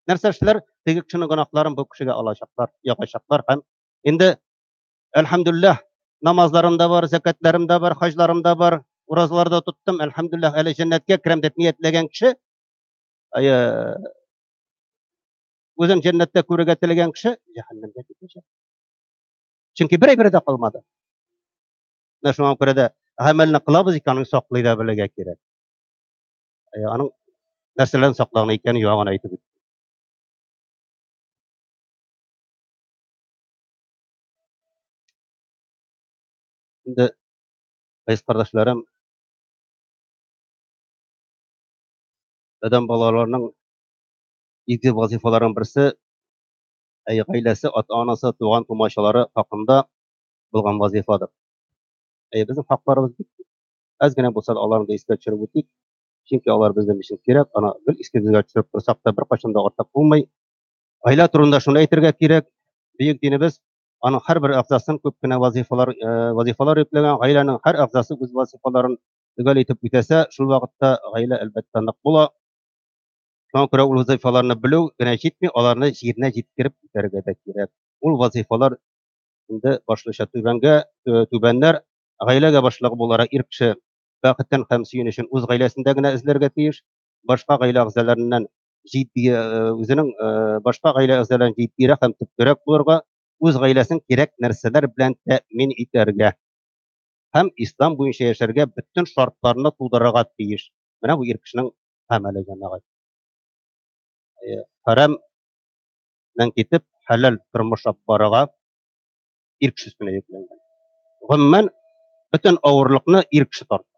Нәрсә эшләр? Теге кешенең гөнаһларын бу кешегә алачаклар, ягачаклар һәм инде әлхәмдүлилләһ, намазларым да бар, зәкәтләрем дә бар, хаҗларым да бар, уразалар да тоттым, әлхәмдүлилләһ, әле җәннәткә керәм дип ниятләгән кеше, үзен җәннәттә күрергә теләгән кеше җәһәннәмгә китәчәк. Чөнки бер әйбере дә калмады. Менә шуңа күрә дә гамәлне кылабыз икән, аны саклый да белергә кирәк. Аның нәрсәләрен саклаган икәнен яңа гына әйтеп үттем. Инде газиз кардәшләрем, адәм балаларының изге вазифаларының берсе әй гаиләсе, ата-анасы, туган тумачалары хакында булган вазифадыр. Әй безнең хакларыбыз бик күп. Әз генә булса да аларны да искә төшереп үтик. Чөнки алар безнең өчен кирәк. Аны гел искебезгә төшереп торсак та беркайчан да артык булмый. Гаилә турында шуны әйтергә кирәк, бөек динебез аның һәрбер әгъзасын күп кенә вазифалар вазифалар йөкләгән. Гаиләнең һәр әгъзасы үз вазифаларын төгәл итеп үтәсә, шул вакытта гаилә әлбәттә нык була. Шуңа күрә ул вазифаларны белү генә җитми, аларны җиренә җиткереп үтәргә дә кирәк. Ул вазифалар инде башлыча түбәнгә, түбәннәр, гаиләгә башлыгы буларак ир кеше бәхетен һәм сөенечен үз гаиләсендә генә эзләргә тиеш. Башка гаилә әгъзаларыннан җитди үзенең башка гаилә әгъзаларыннан җитдирәк һәм төплерәк булырга, үз гаиләсен кирәк нәрсәләр белән тәэмин итәргә һәм ислам буенча яшәргә бөтен шартларны тудырырга тиеш. Менә бу ир кешенең гамәле, җәмәгать. Хәрәмнән китеп, хәләл тормыш алып барырга ир кеше өстенә йөкләнгән. Гомумән, бөтен авырлыкны ир кеше тарта.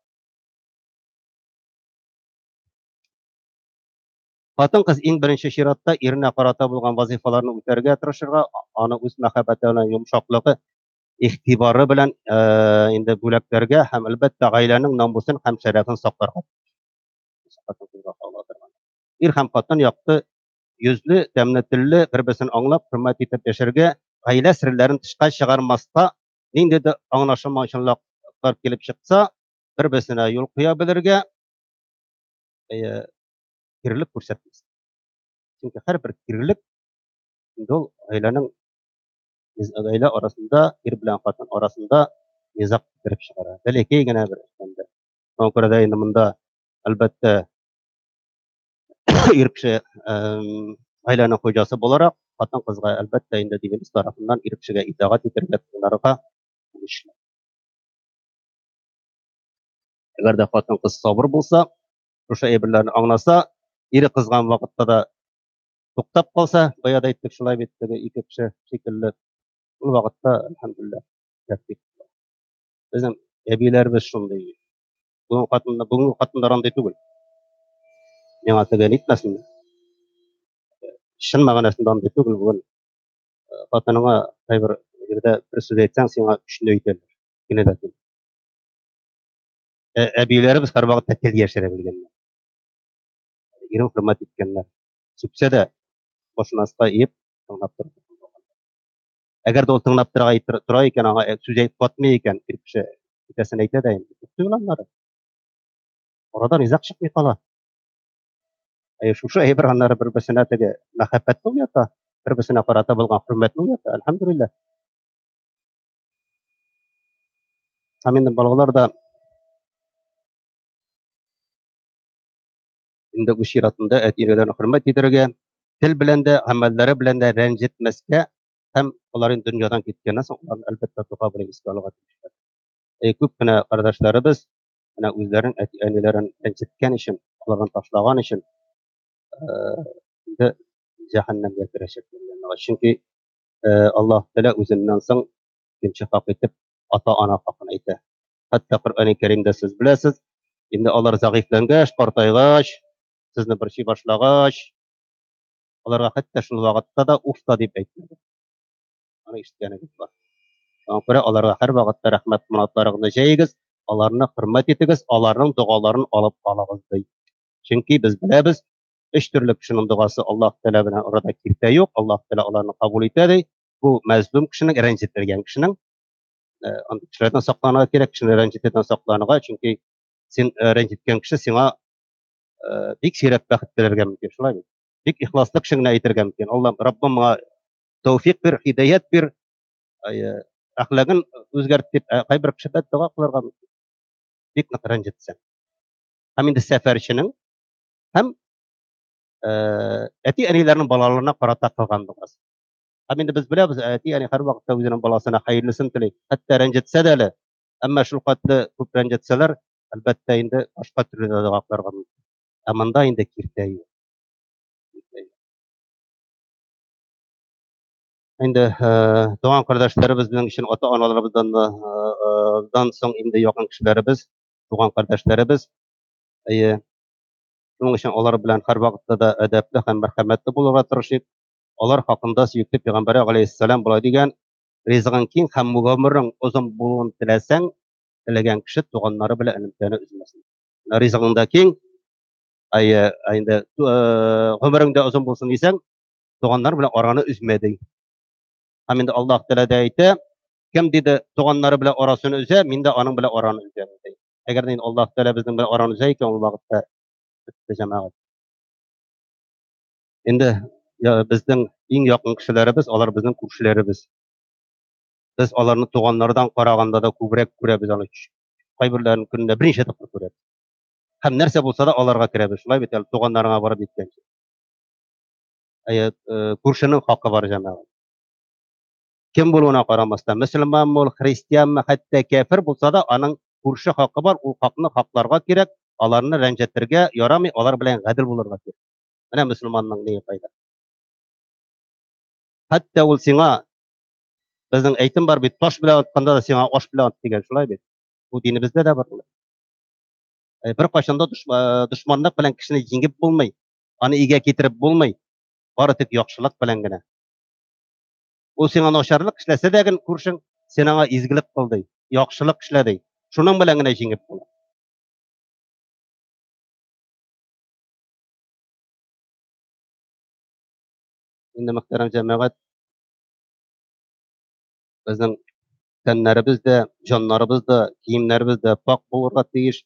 Хатын-кыз иң беренче чиратта иренә карата булган вазифаларны үтәргә тырышырга, аны үз мәхәббәте белән, йомшаклыгы, игътибары белән инде бүләкләргә һәм әлбәттә гаиләнең намусын һәм шәрәфен сакларга. Ир һәм хатын якты йөзле, тәмле телле, бер-берсен аңлап, хөрмәт итеп яшәргә, гаилә серләрен тышка чыгармаска, нинди дә аңлашылмаучанлыклар килеп чыкса, бер-берсенә юл куя белергә, кирелек күрсәтмәс. Чөнки һәрбер кирелек инде ул гаиләнең гаилә арасында, ир белән хатын арасында низаг китереп чыгара. Бәләкәй генә бер эштән дә. Шуңа күрә дә инде монда әлбәттә ир кеше гаиләнең хуҗасы буларак, хатын-кызга әлбәттә инде динебез тарафыннан ир кешегә итагать итәргә, тыңларга тиешле. Әгәр дә хатын-кыз сабыр булса, шушы әйберләрне аңласа, ире кызган вакытта да туктап калса, бая да әйттек шулай бит, теге ике кеше шикелле, ул вакытта, әлхәмдүлилләһ, тәртип. Безнең әбиләребез шундый. Бүгенге хатыннар, бүгенге хатыннар андый түгел. Миңа теге нитмәсен. Чын мәгънәсендә андый түгел бүген. Хатыныңа кайбер җирдә бер сүз әйтсәң, сиңа өчне әйтәләр. Генә дә түгел. Әбиләребез һәрвакытта тел яшерә белгәннәр. Ирен хөрмәт иткәннәр. Сүксә дә башын аска иеп тыңлап торды. Әгәр дә ул тыңлап тора, тора икән, аңа сүз әйтеп катмый икән, ир кеше китәсен әйтә дә инде. Туктый ул аннары. Арада низаг чыкмый кала. Әй, шушы әйбер аннары бер-берсенә теге мәхәббәтне уята, бер-берсенә карата булган хөрмәтне уята, әлхәмдүлилләһ. Һәм инде балалар да инде үз чиратында әти-әниләрен хөрмәт итәргә, тел белән дә, гамәлләре белән дә рәнҗетмәскә һәм алар инде дөньядан киткәннән соң аларны әлбәттә дога белән искә алырга тиешләр. Күп кенә кардәшләребез менә үзләрен әти-әниләрен рәнҗеткән өчен, аларны ташлаган өчен инде җәһәннәмгә керәчәкләр. Чөнки Аллаһ Тәгалә үзеннән соң икенче хак итеп ата-ана хакын әйтә. Хәтта Коръәни Кәримдә сез беләсез, инде алар зәгыйфьләнгәч, картайгач, сезне борчый башлагач, Аларга хәтта шул вакытта да уф та дип әйтмәде. Аны ишеткәнегез бар. Шуңа күрә аларга һәр вакытта рәхмәт манатларыгызны җәегез, аларны хөрмәт итегез, аларның догаларын алып калыгыз ди. Чөнки без беләбез, өч төрле кешенең догасы Аллаһ Тәгалә белән арада киртә юк, Аллаһ Тәгалә аларны кабул итә ди. Бу мәзлум кешенең, рәнҗетелгән кешенең, андый кешеләрдән сакланырга кирәк, кешене рәнҗетүдән сакланырга, чөнки син рәнҗеткән кеше сиңа бик сирәк бәхет теләргә мөмкин, шулай бит? Бик ихласлы кеше генә әйтергә мөмкин. Аллаһ, Раббым моңа тәүфик бир, һидаят бир, әхлагын үзгәрт дип, кайбер кеше бәддога кылырга мөмкин. Бик нык рәнҗетсәң. Һәм инде сәфәрченең һәм әти-әниләрнең балаларына карата кылган догасы. Һәм инде без беләбез, әти-әни һәрвакытта үзенең баласына хәерлесен тели, хәтта рәнҗетсә дә әле. Әмма шул хәтле күп рәнҗетсәләр, әлбәттә инде башка төрле дә дога кылырга мөмкин. Ә монда инде киртә юк. Инде туган кардәшләребез безнең өчен ата-аналарыбыздан да дан соң инде якын кешеләребез, туган кардәшләребез. Әйе. Шуның өчен алар белән һәрвакытта да әдәпле һәм мәрхәмәтле булырга тырышыйк. Алар хакында сөекле пәйгамбәре галәйһиссәлам болай дигән: Ризыгың киң һәм гомерең озын булуын теләсәң, теләгән кеше туганнары белән элемтәне өзмәсен. Ризыгың да киң, әйе, инде гомерең дә озын булсын дисәң, туганнар белән араны өзмә ди. Һәм инде Аллаһ Тәгалә дә әйтә, кем диде туганнары белән арасын өзә, мин дә аның белән араны өзәм ди. Әгәр инде Аллаһ Тәгалә безнең белән араны өзә икән, ул вакытта бетте җәмәгать. Инде безнең иң якын кешеләребез, алар безнең күршеләребез. Без аларны туганнардан караганда да күбрәк күрәбез аны. Кайберләрен көненә берничә тапкыр күрәбез. Һәм нәрсә булса да аларга керәбез. Шулай бит әле туганнарыңа барып җиткәнче. Әйе, күршенең хакы бар җәмәгать. Кем булуына карамастан, мөселманмы ул, христианмы, хәтта кәфер булса да, аның күрше хакы бар, ул хакны хакларга кирәк, аларны рәнҗетергә ярамый, алар белән гадел булырга кирәк. Менә мөселманның ни файда. Хәтта ул сиңа безнең әйтем бар бит, таш белән атканда да сиңа аш белән ат дигән, шулай бит. Бу динебездә дә бар. Бер кайчан да дошманлык белән кешене җиңеп булмый, аны игә китереп булмый, бары тик яхшылык белән генә. Ул сиңа начарлык эшләсә дә гел күршең, син аңа изгелек кыл ди, яхшылык эшлә ди. Шуның белән генә җиңеп була. Инде мөхтәрәм җәмәгать, безнең тәннәребез дә, җаннарыбыз да, киемнәребез дә пак булырга тиеш.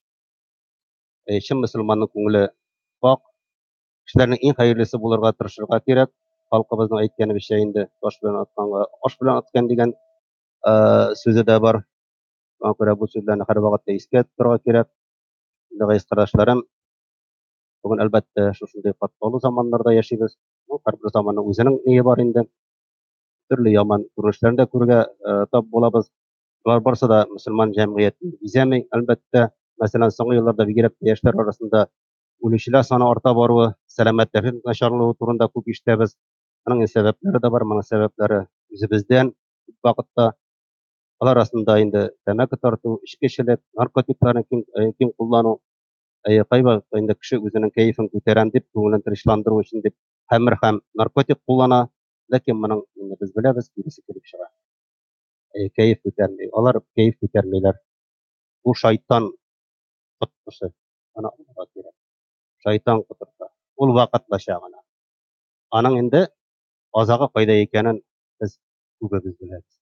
Чын мөселманның күңеле пак. Кешеләрнең иң хәерлесе булырга тырышырга кирәк. Халкыбызның әйткәнебезчә инде таш белән атканга аш белән аткан дигән сүзе дә бар. Шуңа күрә бу сүзләрне һәрвакытта искә тотарга кирәк. Инде газиз кардәшләрем, бүген әлбәттә шушындый катлаулы заманнарда яшибез. Ну, һәрбер заманның үзенең ние бар инде. Төрле яман күренешләрне дә күрергә тап булабыз. Болар барысы да мөселман җәмгыятен бизәми, әлбәттә. Мәсәлән, соңгы елларда бигрәк тә яшьләр арасында үлүчеләр саны арта баруы, сәламәтлекнең начарлавы турында күп ишетәбез. Моның сәбәпләре дә бар, моның сәбәпләре үзебездән күп вакытта. Алар арасында инде тәмәке тарту, эчкечелек, наркотикларны киң, киң куллану, кайвакыт инде кеше үзенең кәефен күтәрәм дип, күңелен тынычландыру өчен дип хәмер һәм наркотик куллана. Ләкин моның инде без беләбез, киресе килеп чыга. Кәеф күтәрми. Алар кәеф күтәрмиләр. Бу шайтан коткысы. Аны аңларга кирәк. Шайтан котырта. Ул вакытлыча гына. Аның инде азагы кайда икәнен без күбебез беләбез.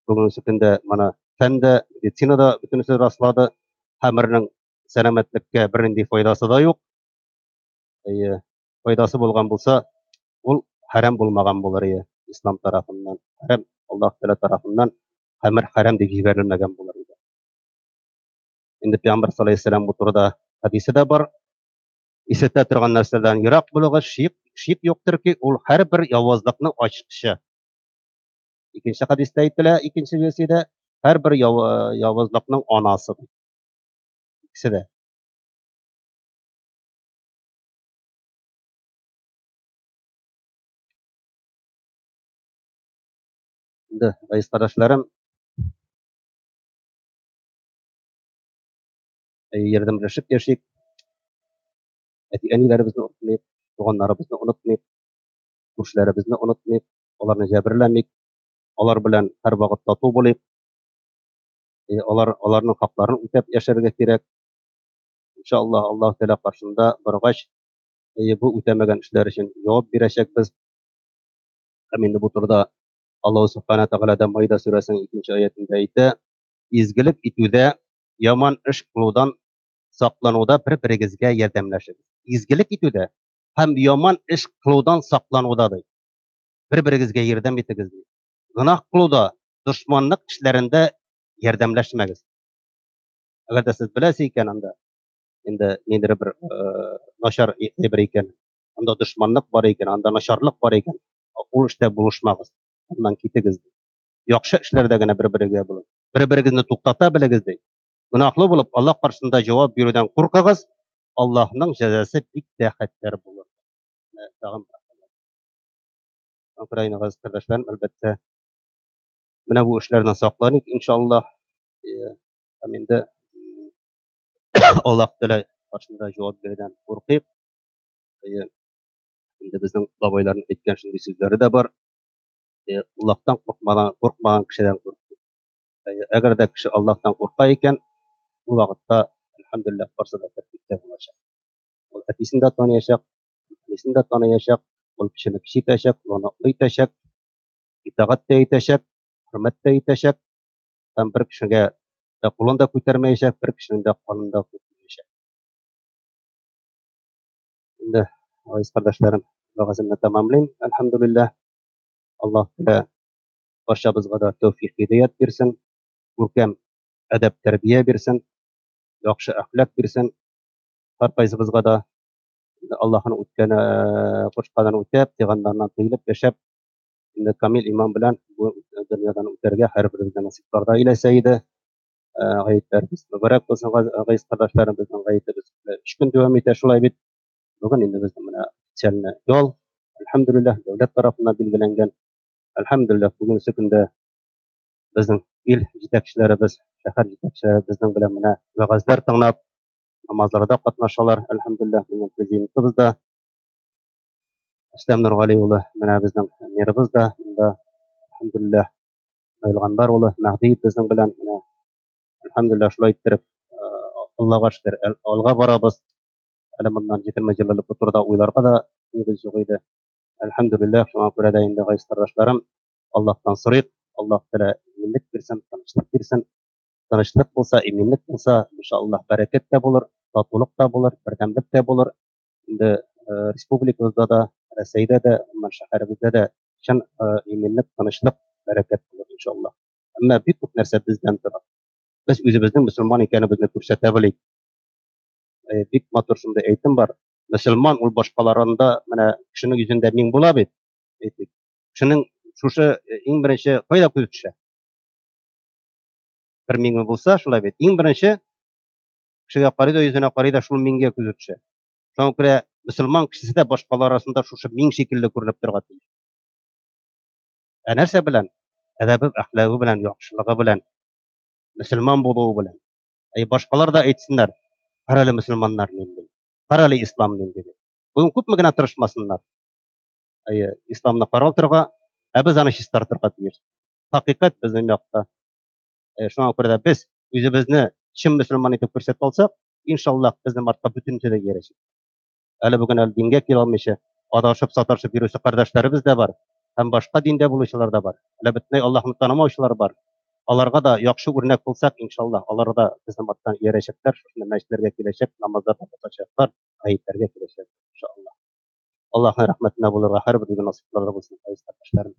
Бүгенге көндә моны фән дә, медицина да бөтенесе раслады. Хәмернең сәламәтлеккә бернинди файдасы да юк. Әйе, файдасы булган булса, ул хәрам булмаган булыр иде ислам тарафыннан. Хәрам, Аллаһ Тәгалә тарафыннан хәмер хәрам дип җибәрелмәгән булыр иде. Инде Пәйгамбәр саллаллаһу алейһи вәсәлләм бу турыда хәдисе дә бар. Исетә торган нәрсәдән ерак булыгыз, шик, шик юктыр ки, ул һәрбер явызлыкның ачкычы. Икенче хәдистә әйтелә, икенче версиядә, һәрбер явызлыкның анасы. Икесе дә. Инде, газиз кардәшләрем, ярдәмләшеп яшик. Әти-әниләребезне онытмыйк, туганнарыбызны онытмыйк, күршеләребезне онытмыйк, аларны җәберләмик, алар белән һәрвакыт тату булыйк. Алар аларның хакларын үтәп яшәргә кирәк. Иншаллаһ, Аллаһ Тәгалә каршында баргач, бу үтәмәгән эшләр өчен җавап бирәчәкбез. Һәм инде бу турыда Аллаһ Субхана Тәгалә дә Майда сүрәсенең икенче аятендә әйтә: изгелек итүдә, яман эш кылудан саклануда бер-берегезгә ярдәмләшегез. Изгелек итүдә һәм яман эш кылудан саклануда ди. Бер-берегезгә ярдәм итегез ди. Гөнаһ кылуда, дошманлык эшләрендә ярдәмләшмәгез. Әгәр дә сез беләсез икән анда, инде ниндидер бер начар әйбер икән, анда дошманлык бар икән, анда начарлык бар икән, ул эштә булышмагыз, аннан китегез ди. Яхшы эшләрдә генә бер-берегезгә булын. Бер-берегезне туктата белегез ди. Гөнаһлы булып Аллаһ каршында җавап бирүдән куркыгыз, Аллаһның җәзасы бик тә хәтәр булыр. Тагын Украина газиз кардәшләрем, әлбәттә, менә бу эшләрдән сакланыйк, иншаллаһ. Һәм инде Аллаһ Тәгалә каршында җавап бирүдән куркыйк. Инде безнең бабайларның әйткән шундый сүзләре дә бар. Аллаһтан куркмаган, куркмаган кешедән курк. Әгәр дә кеше Аллаһтан курка икән, бу вакытта, әлхәмдүлилләһ, барысы да тәртиптә булачак. Ул әтисен дә таныячак, әнисен дә таныячак, ул кешене кеше итәчәк, ул аны олы итәчәк, итагать тә итәчәк, хөрмәт тә итәчәк, һәм бер кешегә дә кулын да күтәрмәячәк, бер кешенең дә канын да түкмәячәк. Инде, газиз кардәшләрем, вәгаземне тәмамлыйм, әлхәмдүлилләһ. Аллаһ Тәгалә барчабызга да тәүфик һидәят бирсен, күркәм әдәп тәрбия бирсен, яхшы әхлак бирсен. Һәркайсыбызга да Аллаһның үткән кушканын үтәп, тыйганнарыннан тыелып яшәп, инде камил иман белән бу дөньядан үтәргә һәрберебезгә насыйпларда әйләсә иде. Гаетләребез мөбарәк булсын, газиз кардәшләрем, безнең гаетебез 3 көн дәвам итә, шулай бит. Бүген инде безнең менә официальный ял, әлхәмдүлилләһ, дәүләт тарафыннан билгеләнгән. Әлхәмдүлилләһ, бүгенге көндә безнең ил җитәкчеләребез, шәһәр җитәкчеләре безнең белән менә вәгазьләр тыңлап, намазларда катнашалар, әлхәмдүлилләһ, безнең президентыбыз да Рөстәм Нургали улы, менә безнең мэрыбыз да монда, әлхәмдүлилләһ, Наил Гамбар улы Мәһдиев безнең белән, менә әлхәмдүлилләһ, шулай иттереп, Аллага шөкер, алга барабыз. Әле моннан 20 ел элек бу турыда уйларга да нигез юк иде. Әлхәмдүлилләһ, шуңа күрә дә инде, газиз кардәшләрем, Аллаһтан сорыйк, Аллаһ Тәгалә иминлек бирсен, тынычлык бирсен. Тынычлык булса, иминлек булса, иншаллаһ, бәрәкәт тә булыр, татулык та булыр, бердәмлек тә булыр. Инде республикабызда да, Рәсәйдә дә, гомумән шәһәребездә дә чын иминлек, тынычлык, бәрәкәт булыр, иншаллаһ. Әмма бик күп нәрсә бездән тора. Без үзебезнең мөселман икәнебезне күрсәтә белик. Бик матур шундый әйтем бар. Мөселман ул башкаларында менә кешенең йөзендә миң була бит. Әйтик. Кешенең шушы иң беренче кайда күз төшә? Бер миңе булса, шулай бит. Иң беренче кешегә карый да, йөзенә карый да, шул миңгә күзе төшә. Шуңа күрә мөселман кешесе дә башкалар арасында шушы миң шикелле күренеп торырга тиеш. Ә нәрсә белән? Әдәбе, әхлагы белән, яхшылыгы белән, мөселман булуы белән. Әй, башкалар да әйтсеннәр, карале мөселманнар нинди, карале ислам нинди дип. Бүген күпме генә тырышмасыннар. Әйе, исламны каралтырга, ә без аны чистартырга тиеш. Хакыйкать безнең якта. Шуңа күрә дә без үзебезне чын мөселман итеп күрсәтә алсак, иншаллаһ, безнең артка бөтенесе дә иярәчәк. Әле бүген әле дингә килә алмыйча, адашып, саташып йөрүче кардәшләребез дә бар, һәм башка диндә булучылар да бар. Әле бөтенләй Аллаһны танымаучылар бар. Аларга да яхшы үрнәк булсак, иншаллаһ, алар да безнең арттан иярәчәкләр, шушында мәчетләргә киләчәк, намазларда басачаклар, гаетләргә киләчәк, иншаллаһ. Аллаһның рәхмәтенә булырга һәрберебезгә насыйплары булсын, газиз кардәшләрем.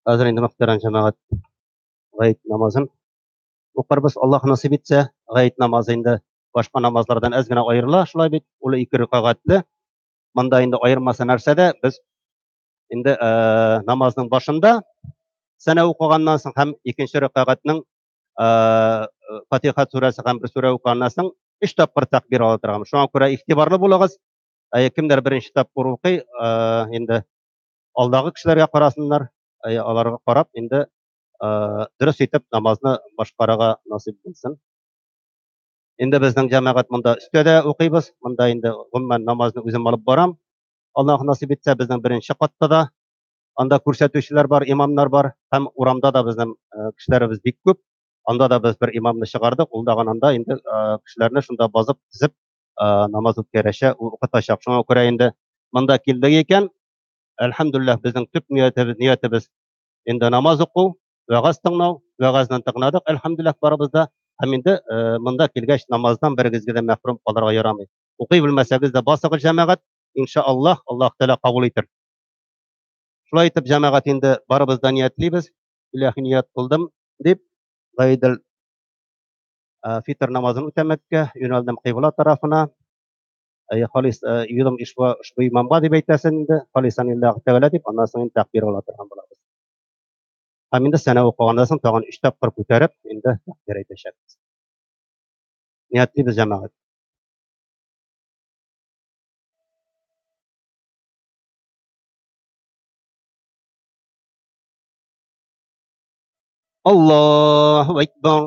Хәзер инде мөхтәрәм җәмәгать гает намазын укырбыз. Аллаһ насыйп итсә, гает намазы инде башка намазлардан әз генә аерыла, шулай бит. Ул ике рәкәгатьле. Монда инде аермасы нәрсәдә? Без инде намазның башында сәнә укыганнан соң һәм икенче рәкәгатьнең Фатиха сүрәсе һәм бер сүрә укыганнан соң өч тапкыр тәкбир ала торган. Шуңа күрә игътибарлы булыгыз. Кемдер беренче тапкыр укый, инде Алдагы кешеләргә карасыннар, аларга карап инде дөрес итеп намазны башкарырга насыйп булсын. Инде безнең җәмәгать монда өстә дә укыйбыз. Монда инде гомумән намазны үзем алып барам. Аллаһ насыйп итсә, безнең беренче катта да анда күрсәтүчеләр бар, имамнар бар һәм урамда да безнең кешеләребез бик күп. Анда да без бер имамны чыгардык. Ул дагын анда инде кешеләрне шунда базып, тезеп намаз үткәрәчәк, укытачак. Шуңа күрә инде монда килдек икән, әлхәмдүлилләһ, безнең төп ниятебез инде намаз уку, вәгазь тыңлау, вәгазьне тыңладык, әлхәмдүлилләһ, барыбыз да. Һәм инде монда килгәч намаздан берегезгә дә мәхрүм калырга ярамый. Укый белмәсәгез дә басыгыз, җәмәгать, иншаллаһ, Аллаһ Тәгалә кабул итер. Шулай итеп, җәмәгать, инде барыбыз да ниятлибез, илаһи ният кылдым дип, Гайдел фитр намазын үтәмәккә юнәлдем кыйбла тарафына. Халис юлым ошбу имамга дип әйтәсен инде, халисан лиллаһи тәгалә дип, аннан соң инде тәкбир ала торган булабыз. Һәм инде сәнә укыганнан соң тагын 3 тапкыр күтәреп, инде тәкбир әйтәчәкбез. Ниятлибез, җәмәгать. Аллаһу акбар.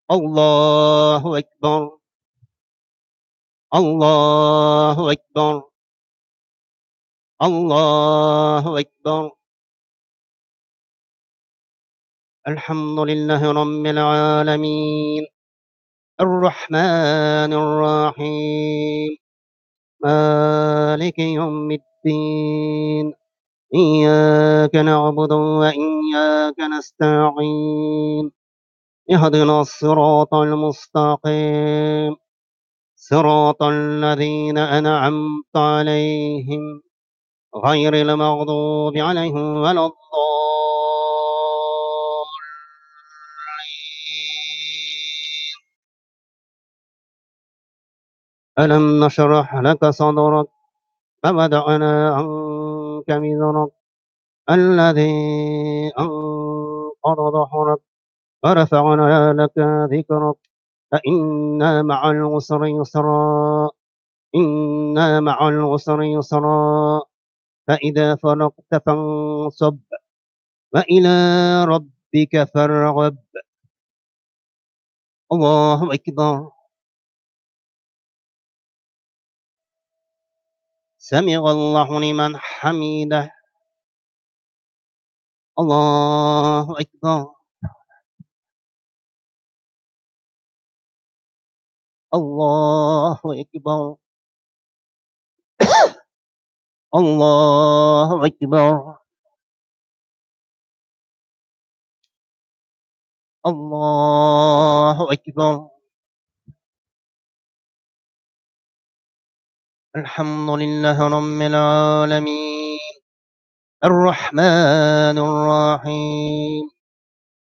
Аллаһу акбар. Аллаһу акбар. Аллаһу акбар. Әлхәмдүлиллаһи раббил аламин. Ар-Рахманир Рахим. Малики яумиддин. Iyyaка na'budu ва iyyaка nasta'in. Иһдинас сиратал мустaqim. Сиратал лазина ан'амта алейхим гайрил магъдуби алейхим валад-даллин. Алам нашрах лака садрак ва вадa'на анка визрак аллази анқада захрак ва рафa'на лака зикрак фа инна ма'ал усри юсра инна ма'ал усри юсра фа иза фарагта фансаб ва иля раббика фаргаб. Аллаһу акбар. Самигаллаһу лиман хамидах. Аллаһу акбар. Аллаһу акбар. Аллаһу акбар. Аллаһу акбар. Әлхәмдүлиллаһи раббил аламин. Ар-Рахманир Рахим.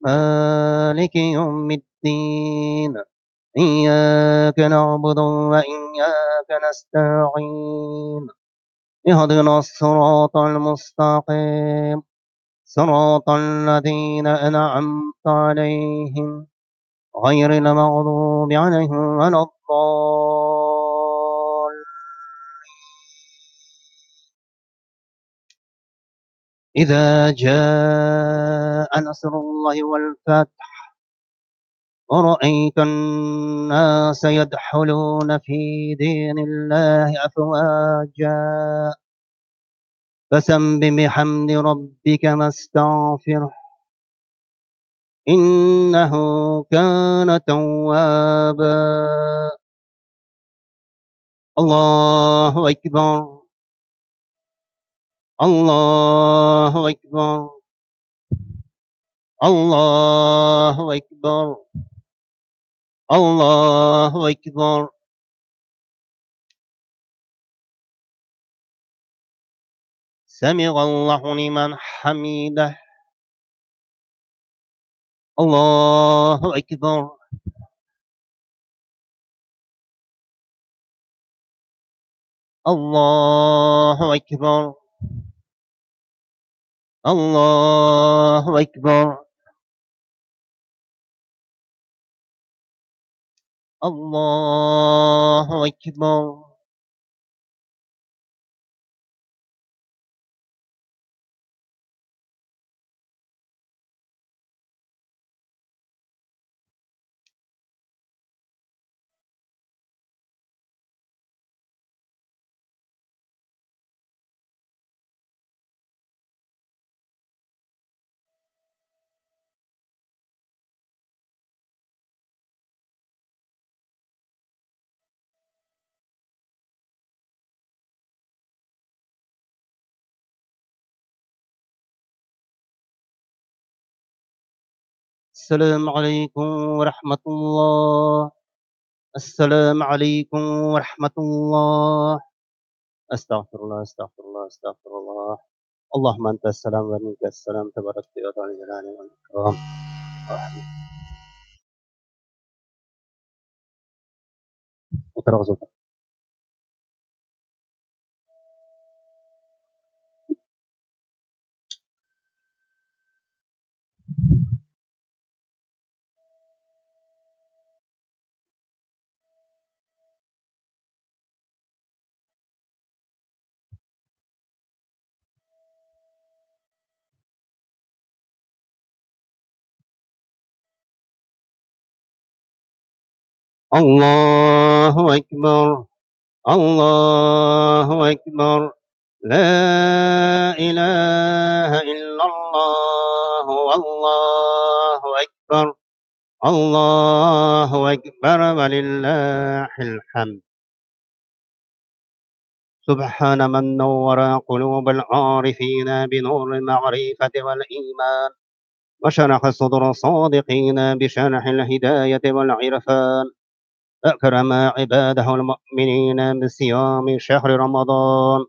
Малики яумиддин. Iyyaка na'budu ва iyyaка nasta'in. Иһдинас сиратал мустaqim. Сиратал лазина ан'амта алейхим гайрил магъдуби алейхим валад-даллин. إذا جاء نصر الله والفتح ورأيت الناس يدخلون في دين الله أفواجا فسبح بحمد ربك واستغفره إنه كان توابا. الله أكبر. الله أكبر. الله أكبر. الله أكبر. سمع الله لمن حمده. الله أكبر. الله أكبر. الله أكبر. الله أكبر. السلام عليكم ورحمة الله. السلام عليكم ورحمة الله. أستغفر الله أستغفر الله أستغفر الله. اللهم أنت السلام ومنك السلام، تبارك يا ذا الجلال والإكرام. Утырыгыз. الله أكبر الله أكبر. لا إله إلا الله والله أكبر. الله أكبر ولله الحمد. سبحان من نور قلوب العارفين بنور المعرفة والإيمان، وشرح صدر الصادقين بشرح الهداية والعرفان، أكرم عباده المؤمنين بصيام شهر رمضان.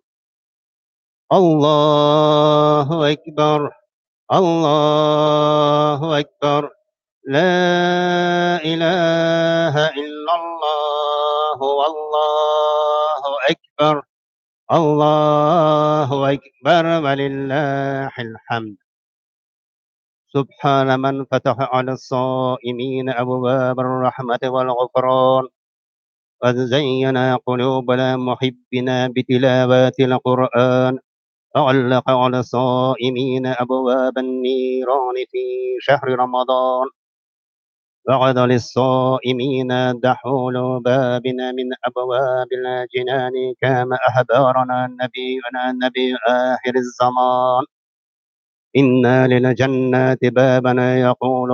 الله أكبر الله أكبر. لا إله إلا الله والله أكبر. الله أكبر ولله الحمد. سبحان من فتح على الصائمين أبواب الرحمة والغفران، وزين قلوبنا محبنا بتلاوات القرآن، وعلق على الصائمين أبواب النيران في شهر رمضان، وعد للصائمين دخول بابنا من أبواب الجنان كما أخبرنا نبينا نبي آخر الزمان. إن للجنة بابا يقول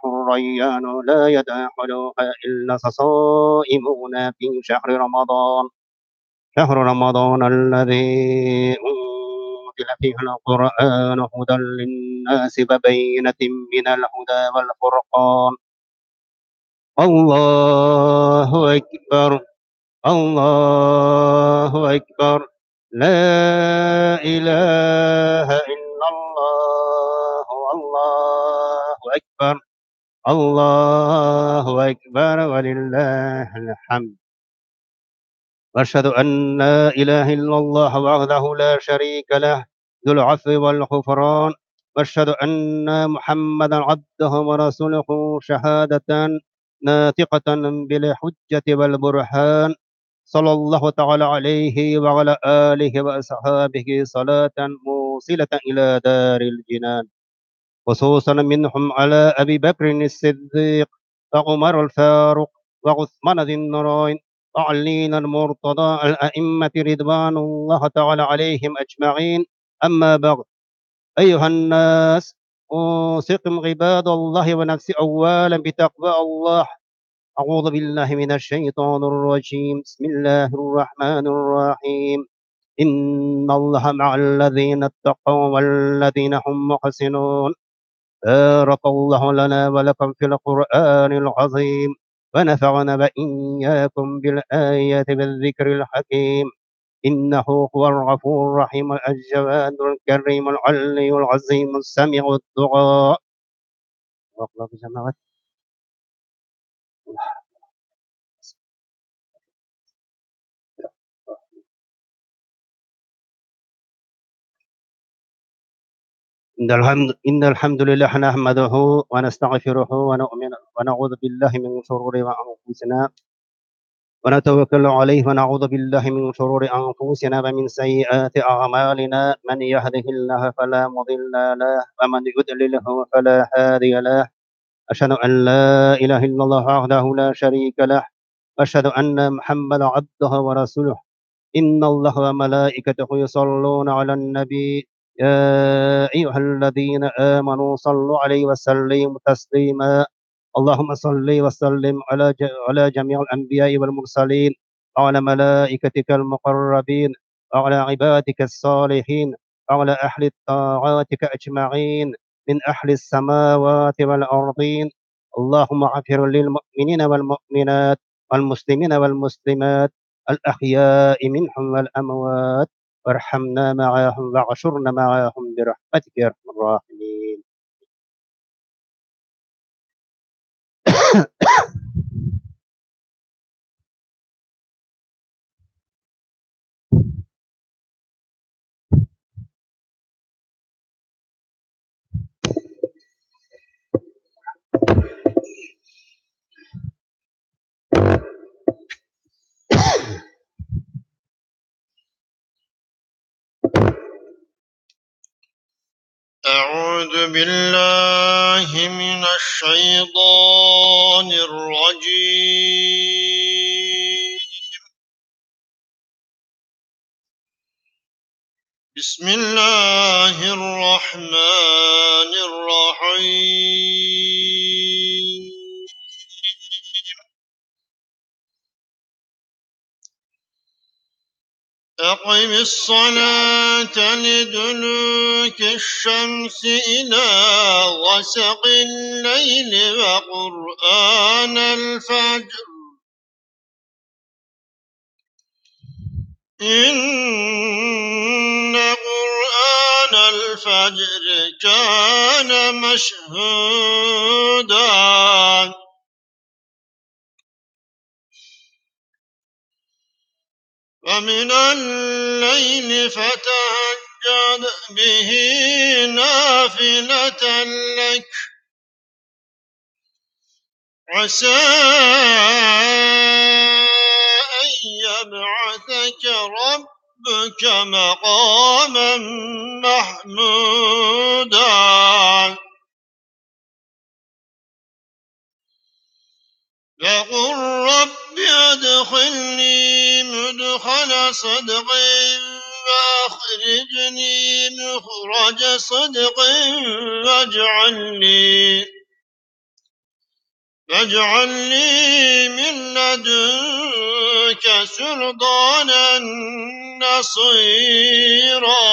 الريان لا يدخلها إلا الصائمون في شهر رمضان، شهر رمضان الذي أنزل فيه القرآن هدى للناس وبينة من الهدى والفرقان. الله أكبر الله أكبر. لا إله إلا الله الله أكبر. الله أكبر ولله الحمد. وأشهد أن لا إله إلا الله وحده لا شريك له ذو العفو والغفران، وأشهد أن محمدا عبده ورسوله شهادة ناطقة بالحجة والبرهان، صلى الله تعالى عليه وعلى آله وأصحابه صلاة موصلة إلى دار الجنان، خصوصا منهم على أبي بكر الصديق وعمر الفاروق وعثمان ذي النورين وعلي المرتضى الأئمة رضوان الله تعالى عليهم أجمعين. أما بعد، أيها الناس، أوصيكم عباد الله ونفسي أولا بتقوى الله. أعوذ بالله من الشيطان الرجيم. بسم الله الرحمن الرحيم. إن الله مع الذين اتقوا والذين هم محسنون. بارك الله لنا ولكم في القرآن العظيم، ونفعنا وإياكم بالآيات والذكر الحكيم. إنه هو الغفور الرحيم الجواد الكريم العلي العظيم السميع الدعاء. إن الحمد لله نحمده ونستغفره ونؤمن ونعوذ بالله من شرور أنفسنا ونتوكل عليه ونعوذ بالله من شرور أنفسنا ومن سيئات أعمالنا من يهده الله فلا مضل له ومن يضلله فلا هادي له أشهد أن لا إله إلا الله وحده لا شريك له أشهد أن محمدا عبده ورسوله إن الله وملائكته يصلون على النبي يا أيها الذين آمنوا صلوا عليه وسلموا تسليما اللهم صل وسلم على جميع الأنبياء والمرسلين وعلى ملائكتك المقربين وعلى عبادك الصالحين وعلى أهل طاعاتك أجمعين من أهل السماوات والأرضين اللهم اغفر للمؤمنين والمؤمنات والمسلمين والمسلمات الأحياء منهم والأموات وارحمنا معهم واحشرنا معهم برحمتك يا أرحم الراحمين. أعوذ بالله من الشيطان الرجيم. بسم الله الرحمن الرحيم. أقم الصلاة لدلوك الشمس إلى غسق الليل وقرآن الفجر إن قرآن الفجر كان مشهودا. ومن الليل فتهجد به نافلة لك عسى أن يبعثك ربك مقاما محمودا. وقل رب أدخلني مدخل صدق وأخرجني مخرج صدق واجعل لي من لدنك سلطانا نصيرا.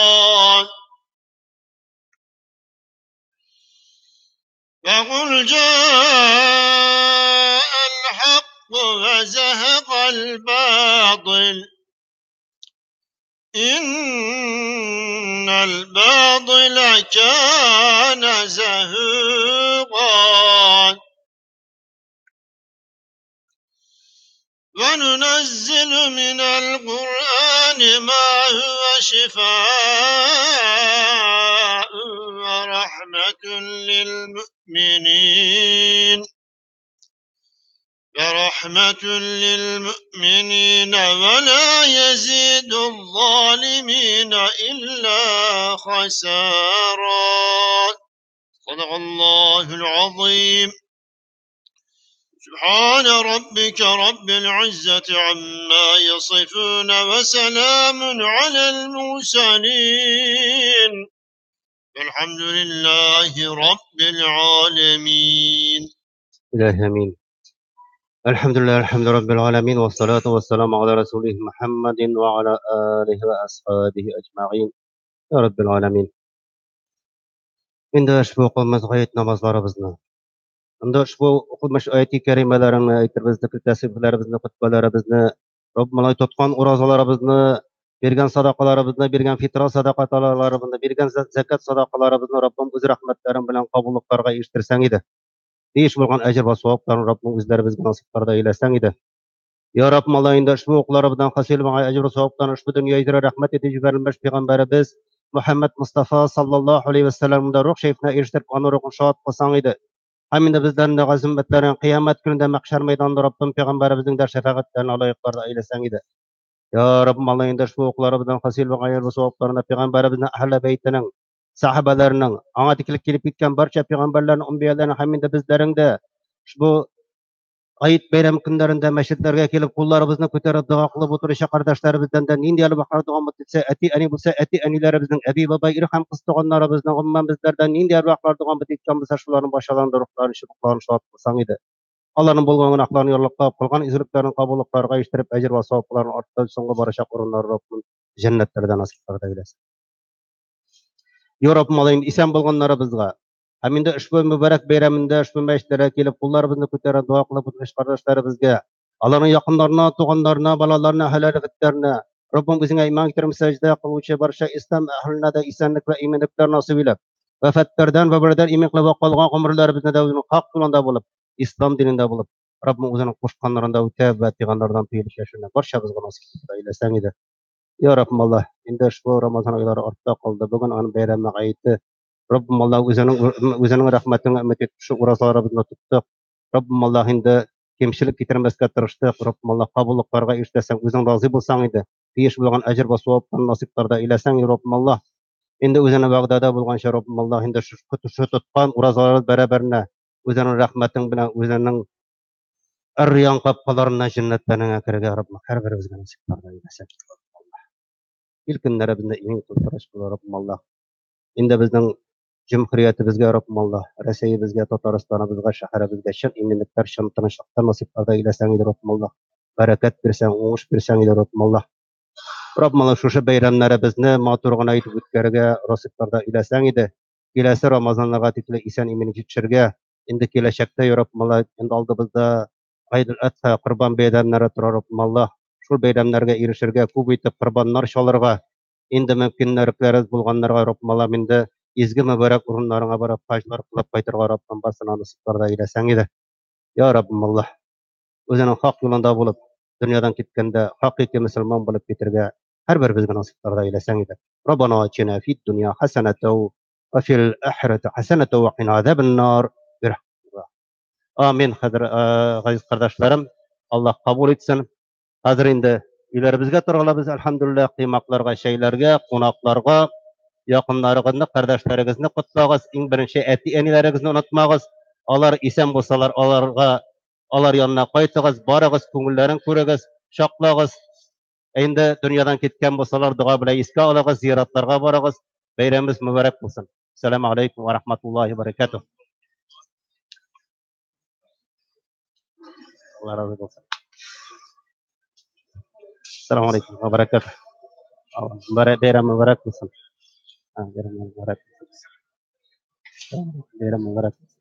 وقل جاء الحق وزهق الباطل إن الباطل كان زهوقا. وننزل من القرآن ما هو شفاء ورحمة للمؤمنين ولا يزيد الظالمين إلا خسارا. صدق الله العظيم. سبحان ربك رب العزة عما يصفون وسلام على المرسلين والحمد لله رب العالمين. إلهي آمين. الحمد لله الحمد رب العالمين والصلاة والسلام على رسوله محمد وعلى آله وأصحابه أجمعين يا رب العالمين. Endi ushbu o'qilmiz g'oyat namozlarimizni, endi ushbu o'qilmish oyati karimalarni aytib zikr tasbihlarimizni, xutbalarimizni, Robbim tutgan o'rozalarimizni, bergan sadaqalarimizni, bergan fitra sadaqalarimizni, bergan zakat sadaqalarimizni Robbim o'z rahmatlaring bilan qabulliqlarga erishtirsang edi. Deyish bo'lgan ajr va savoblarni Robbim o'zlarimizga nasiblarda aylasang edi. Ya Rabbim Allah endi ushbu o'qlarimizdan hosil bo'lgan ajr va savoblarni ushbu dunyoga rahmat etib jibarilmish payg'ambarimiz Muhammed Mustafa sallallahu aleyhi ve sellem'de ruh şerifine eriştirip onu ruhunu şad kılsan idi. Hem de bizlerin de aziz ümmetlerin kıyamet gününde mahşer meydanında Rabbim Peygamberimizin de şefaatlerine layıklarda eylesen idi. Ya Rabbim Allah endi şu oqlarımızdan hasil ve gayr ve sevaplarına Peygamberimizin ehl-i beytinin, sahabelerinin, ana dikilip gelip gitken barcha peygamberlerin, anbiyaların hem de bizlerin de bu Ayit bayram kunlarida masjidlarga kelib qo'llarimizni ko'tarib duo qilib o'tirish qardoshlarımızdan da nindi arvohlar duo etsa, ati ani bo'lsa, ati anilarimizning, abi bobo ir ham qiz tug'anlarimizning, umuman bizlardan nindi arvohlar duo etgan bo'lsa, shularning boshalarini ruhlarini shuruqlarini shod qilsang edi. Allohning bo'lgan gunohlarini yo'lliqlab, qilgan izliklarni qabulliqlarga erishtirib, ajr va savoblarni orttirib, so'nggi borashaq o'rinlar Robbim jannatlarda nasib qilsin. Yo Robbim, Allohim eson bo'lganlarimizga Hem endi ushbu mübarek bayramında ushbu masjidlarga kelib qo'llarimizni ko'tarib duo qilib o'tirish qardoshlarımızga, allohning yaqinlarına, tug'anlarına, bolalarına, ahl-ahlilarına, Robbim o'zingga iymon keltirib sajda qiluvchi barcha islom ahliga da esenlik va imonliklar nasib eylab, vafatlardan va birodar iymon qilib qolgan umrlarimizni da o'zining haq yo'lida bo'lib, islom dinida bo'lib, Robbim o'zining qo'shqanlarida o'tab va tiyganlardan tiyilish yashini barchamizga nasib eylasang edi. Ya Robbim Alloh, endi ushbu Ramazon oylari ortda qoldi. Bugun on bayrami ayiti. Rabbim Allah o'zining rahmatini umid etib shu o'razalarimizni tutdik. Rabbim Allah endi kemchilik keltirmasga tirishdik. Rabbim Allah qabulliqlarga erishtirsan, o'zing rozi bo'lsang edi. Tegish bo'lgan ajr va savoblarni nasiblarda eylasang, Rabbim Allah. Endi o'zini va'dada bo'lgan Rabbim Allah endi shu tutgan o'razalarimiz barobarina o'zining rahmating bilan o'zining Ar-Riyon qapqalarini jannatlarga kirga Rabbim har birimizga nasiblarda eylasin. İlk kunlarimizda eng qilib Rabbim Allah. Endi bizning Cumhuriyetimizge Rabbim Allah, Reseyimizge, Tataristanımızga, şehrimizge şın eminlikler, şın tınçlıklar nasiplarda eylesen idi Rabbim Allah. Bereket birsen, uğuş birsen idi Rabbim Allah. Rabbim Allah şu bayramlarımızı maturgana aytıp ötkerge nasiplarda eylesen idi. Kelesi Ramazanlarga tikli isen eminlik yetişirge, endi keleshakda Rabbim Allah, endi oldimizda Aydül Adha qurban bayramlari turar Rabbim Allah. Şu bayramlarga erishirge, ko'p etib qurbonlar chalirga, endi mumkinliklarimiz bo'lganlarga Rabbim Allah endi izgi mübarek o'rinlaringga borib hajlar qilib qaytirga Rabbim barsini nasiblarda eylasang edi. Ya Rabbim Allah, o'zining haq yo'lida bo'lib, dunyodan ketganda haqiqiy musulmon bo'lib ketirga har bir bizga nasiblarda eylasang edi. Robbana atina fid dunya hasanatan va fil axirati hasanatan va qina azaban-nar. Amin. Hozir aziz qardoshlarim, Alloh qabul etsin. Hozir endi uylarimizga turg'alamiz, alhamdulillah, qiymoqlarga, shaylarga, qo'noqlarga, yaqinlaringizni, qardoshlarıngizni qutlag'iz. Eng birinchi ati-anilaringizni unutmag'iz. Ular eson bo'lsalar, ularga, ular yoniga qaytig'iz, borig'iz, ko'ngillarini ko'rig'iz, quchoqlag'iz. Endi dunyodan ketgan bo'lsalar, duo bilan esga olag'iz, ziyoratlarga borig'iz. Bayramimiz muborak bo'lsin. Assalomu alaykum va rahmatullohi va barakatuh. Alloh rozi bo'lsin. Assalomu alaykum va barakatuh. Bayram muborak bo'lsin. Bayram muborak bo'lsin. Bayram muborak bo'lsin.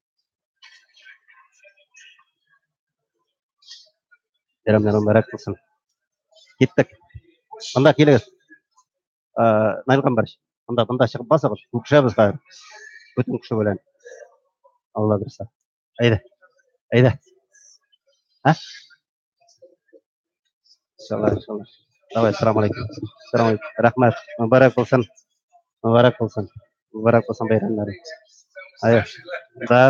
Bayram muborak bo'lsin. Ketdik. Bunda kelingiz. Nail Qambarish. Bunda chiqib bosing'iz. Ko'rishamiz hozir. Butun kishi bilan. Alloh bersa. Ayda. Ayda. Ha? Inshaalloh, inshaalloh. Давай, assalomu alaykum. Assalomu alaykum. Rahmat. Muborak bo'lsin. Muborak bo'lsin. Muborak bo'lsin bayramlari. Ayo. Да.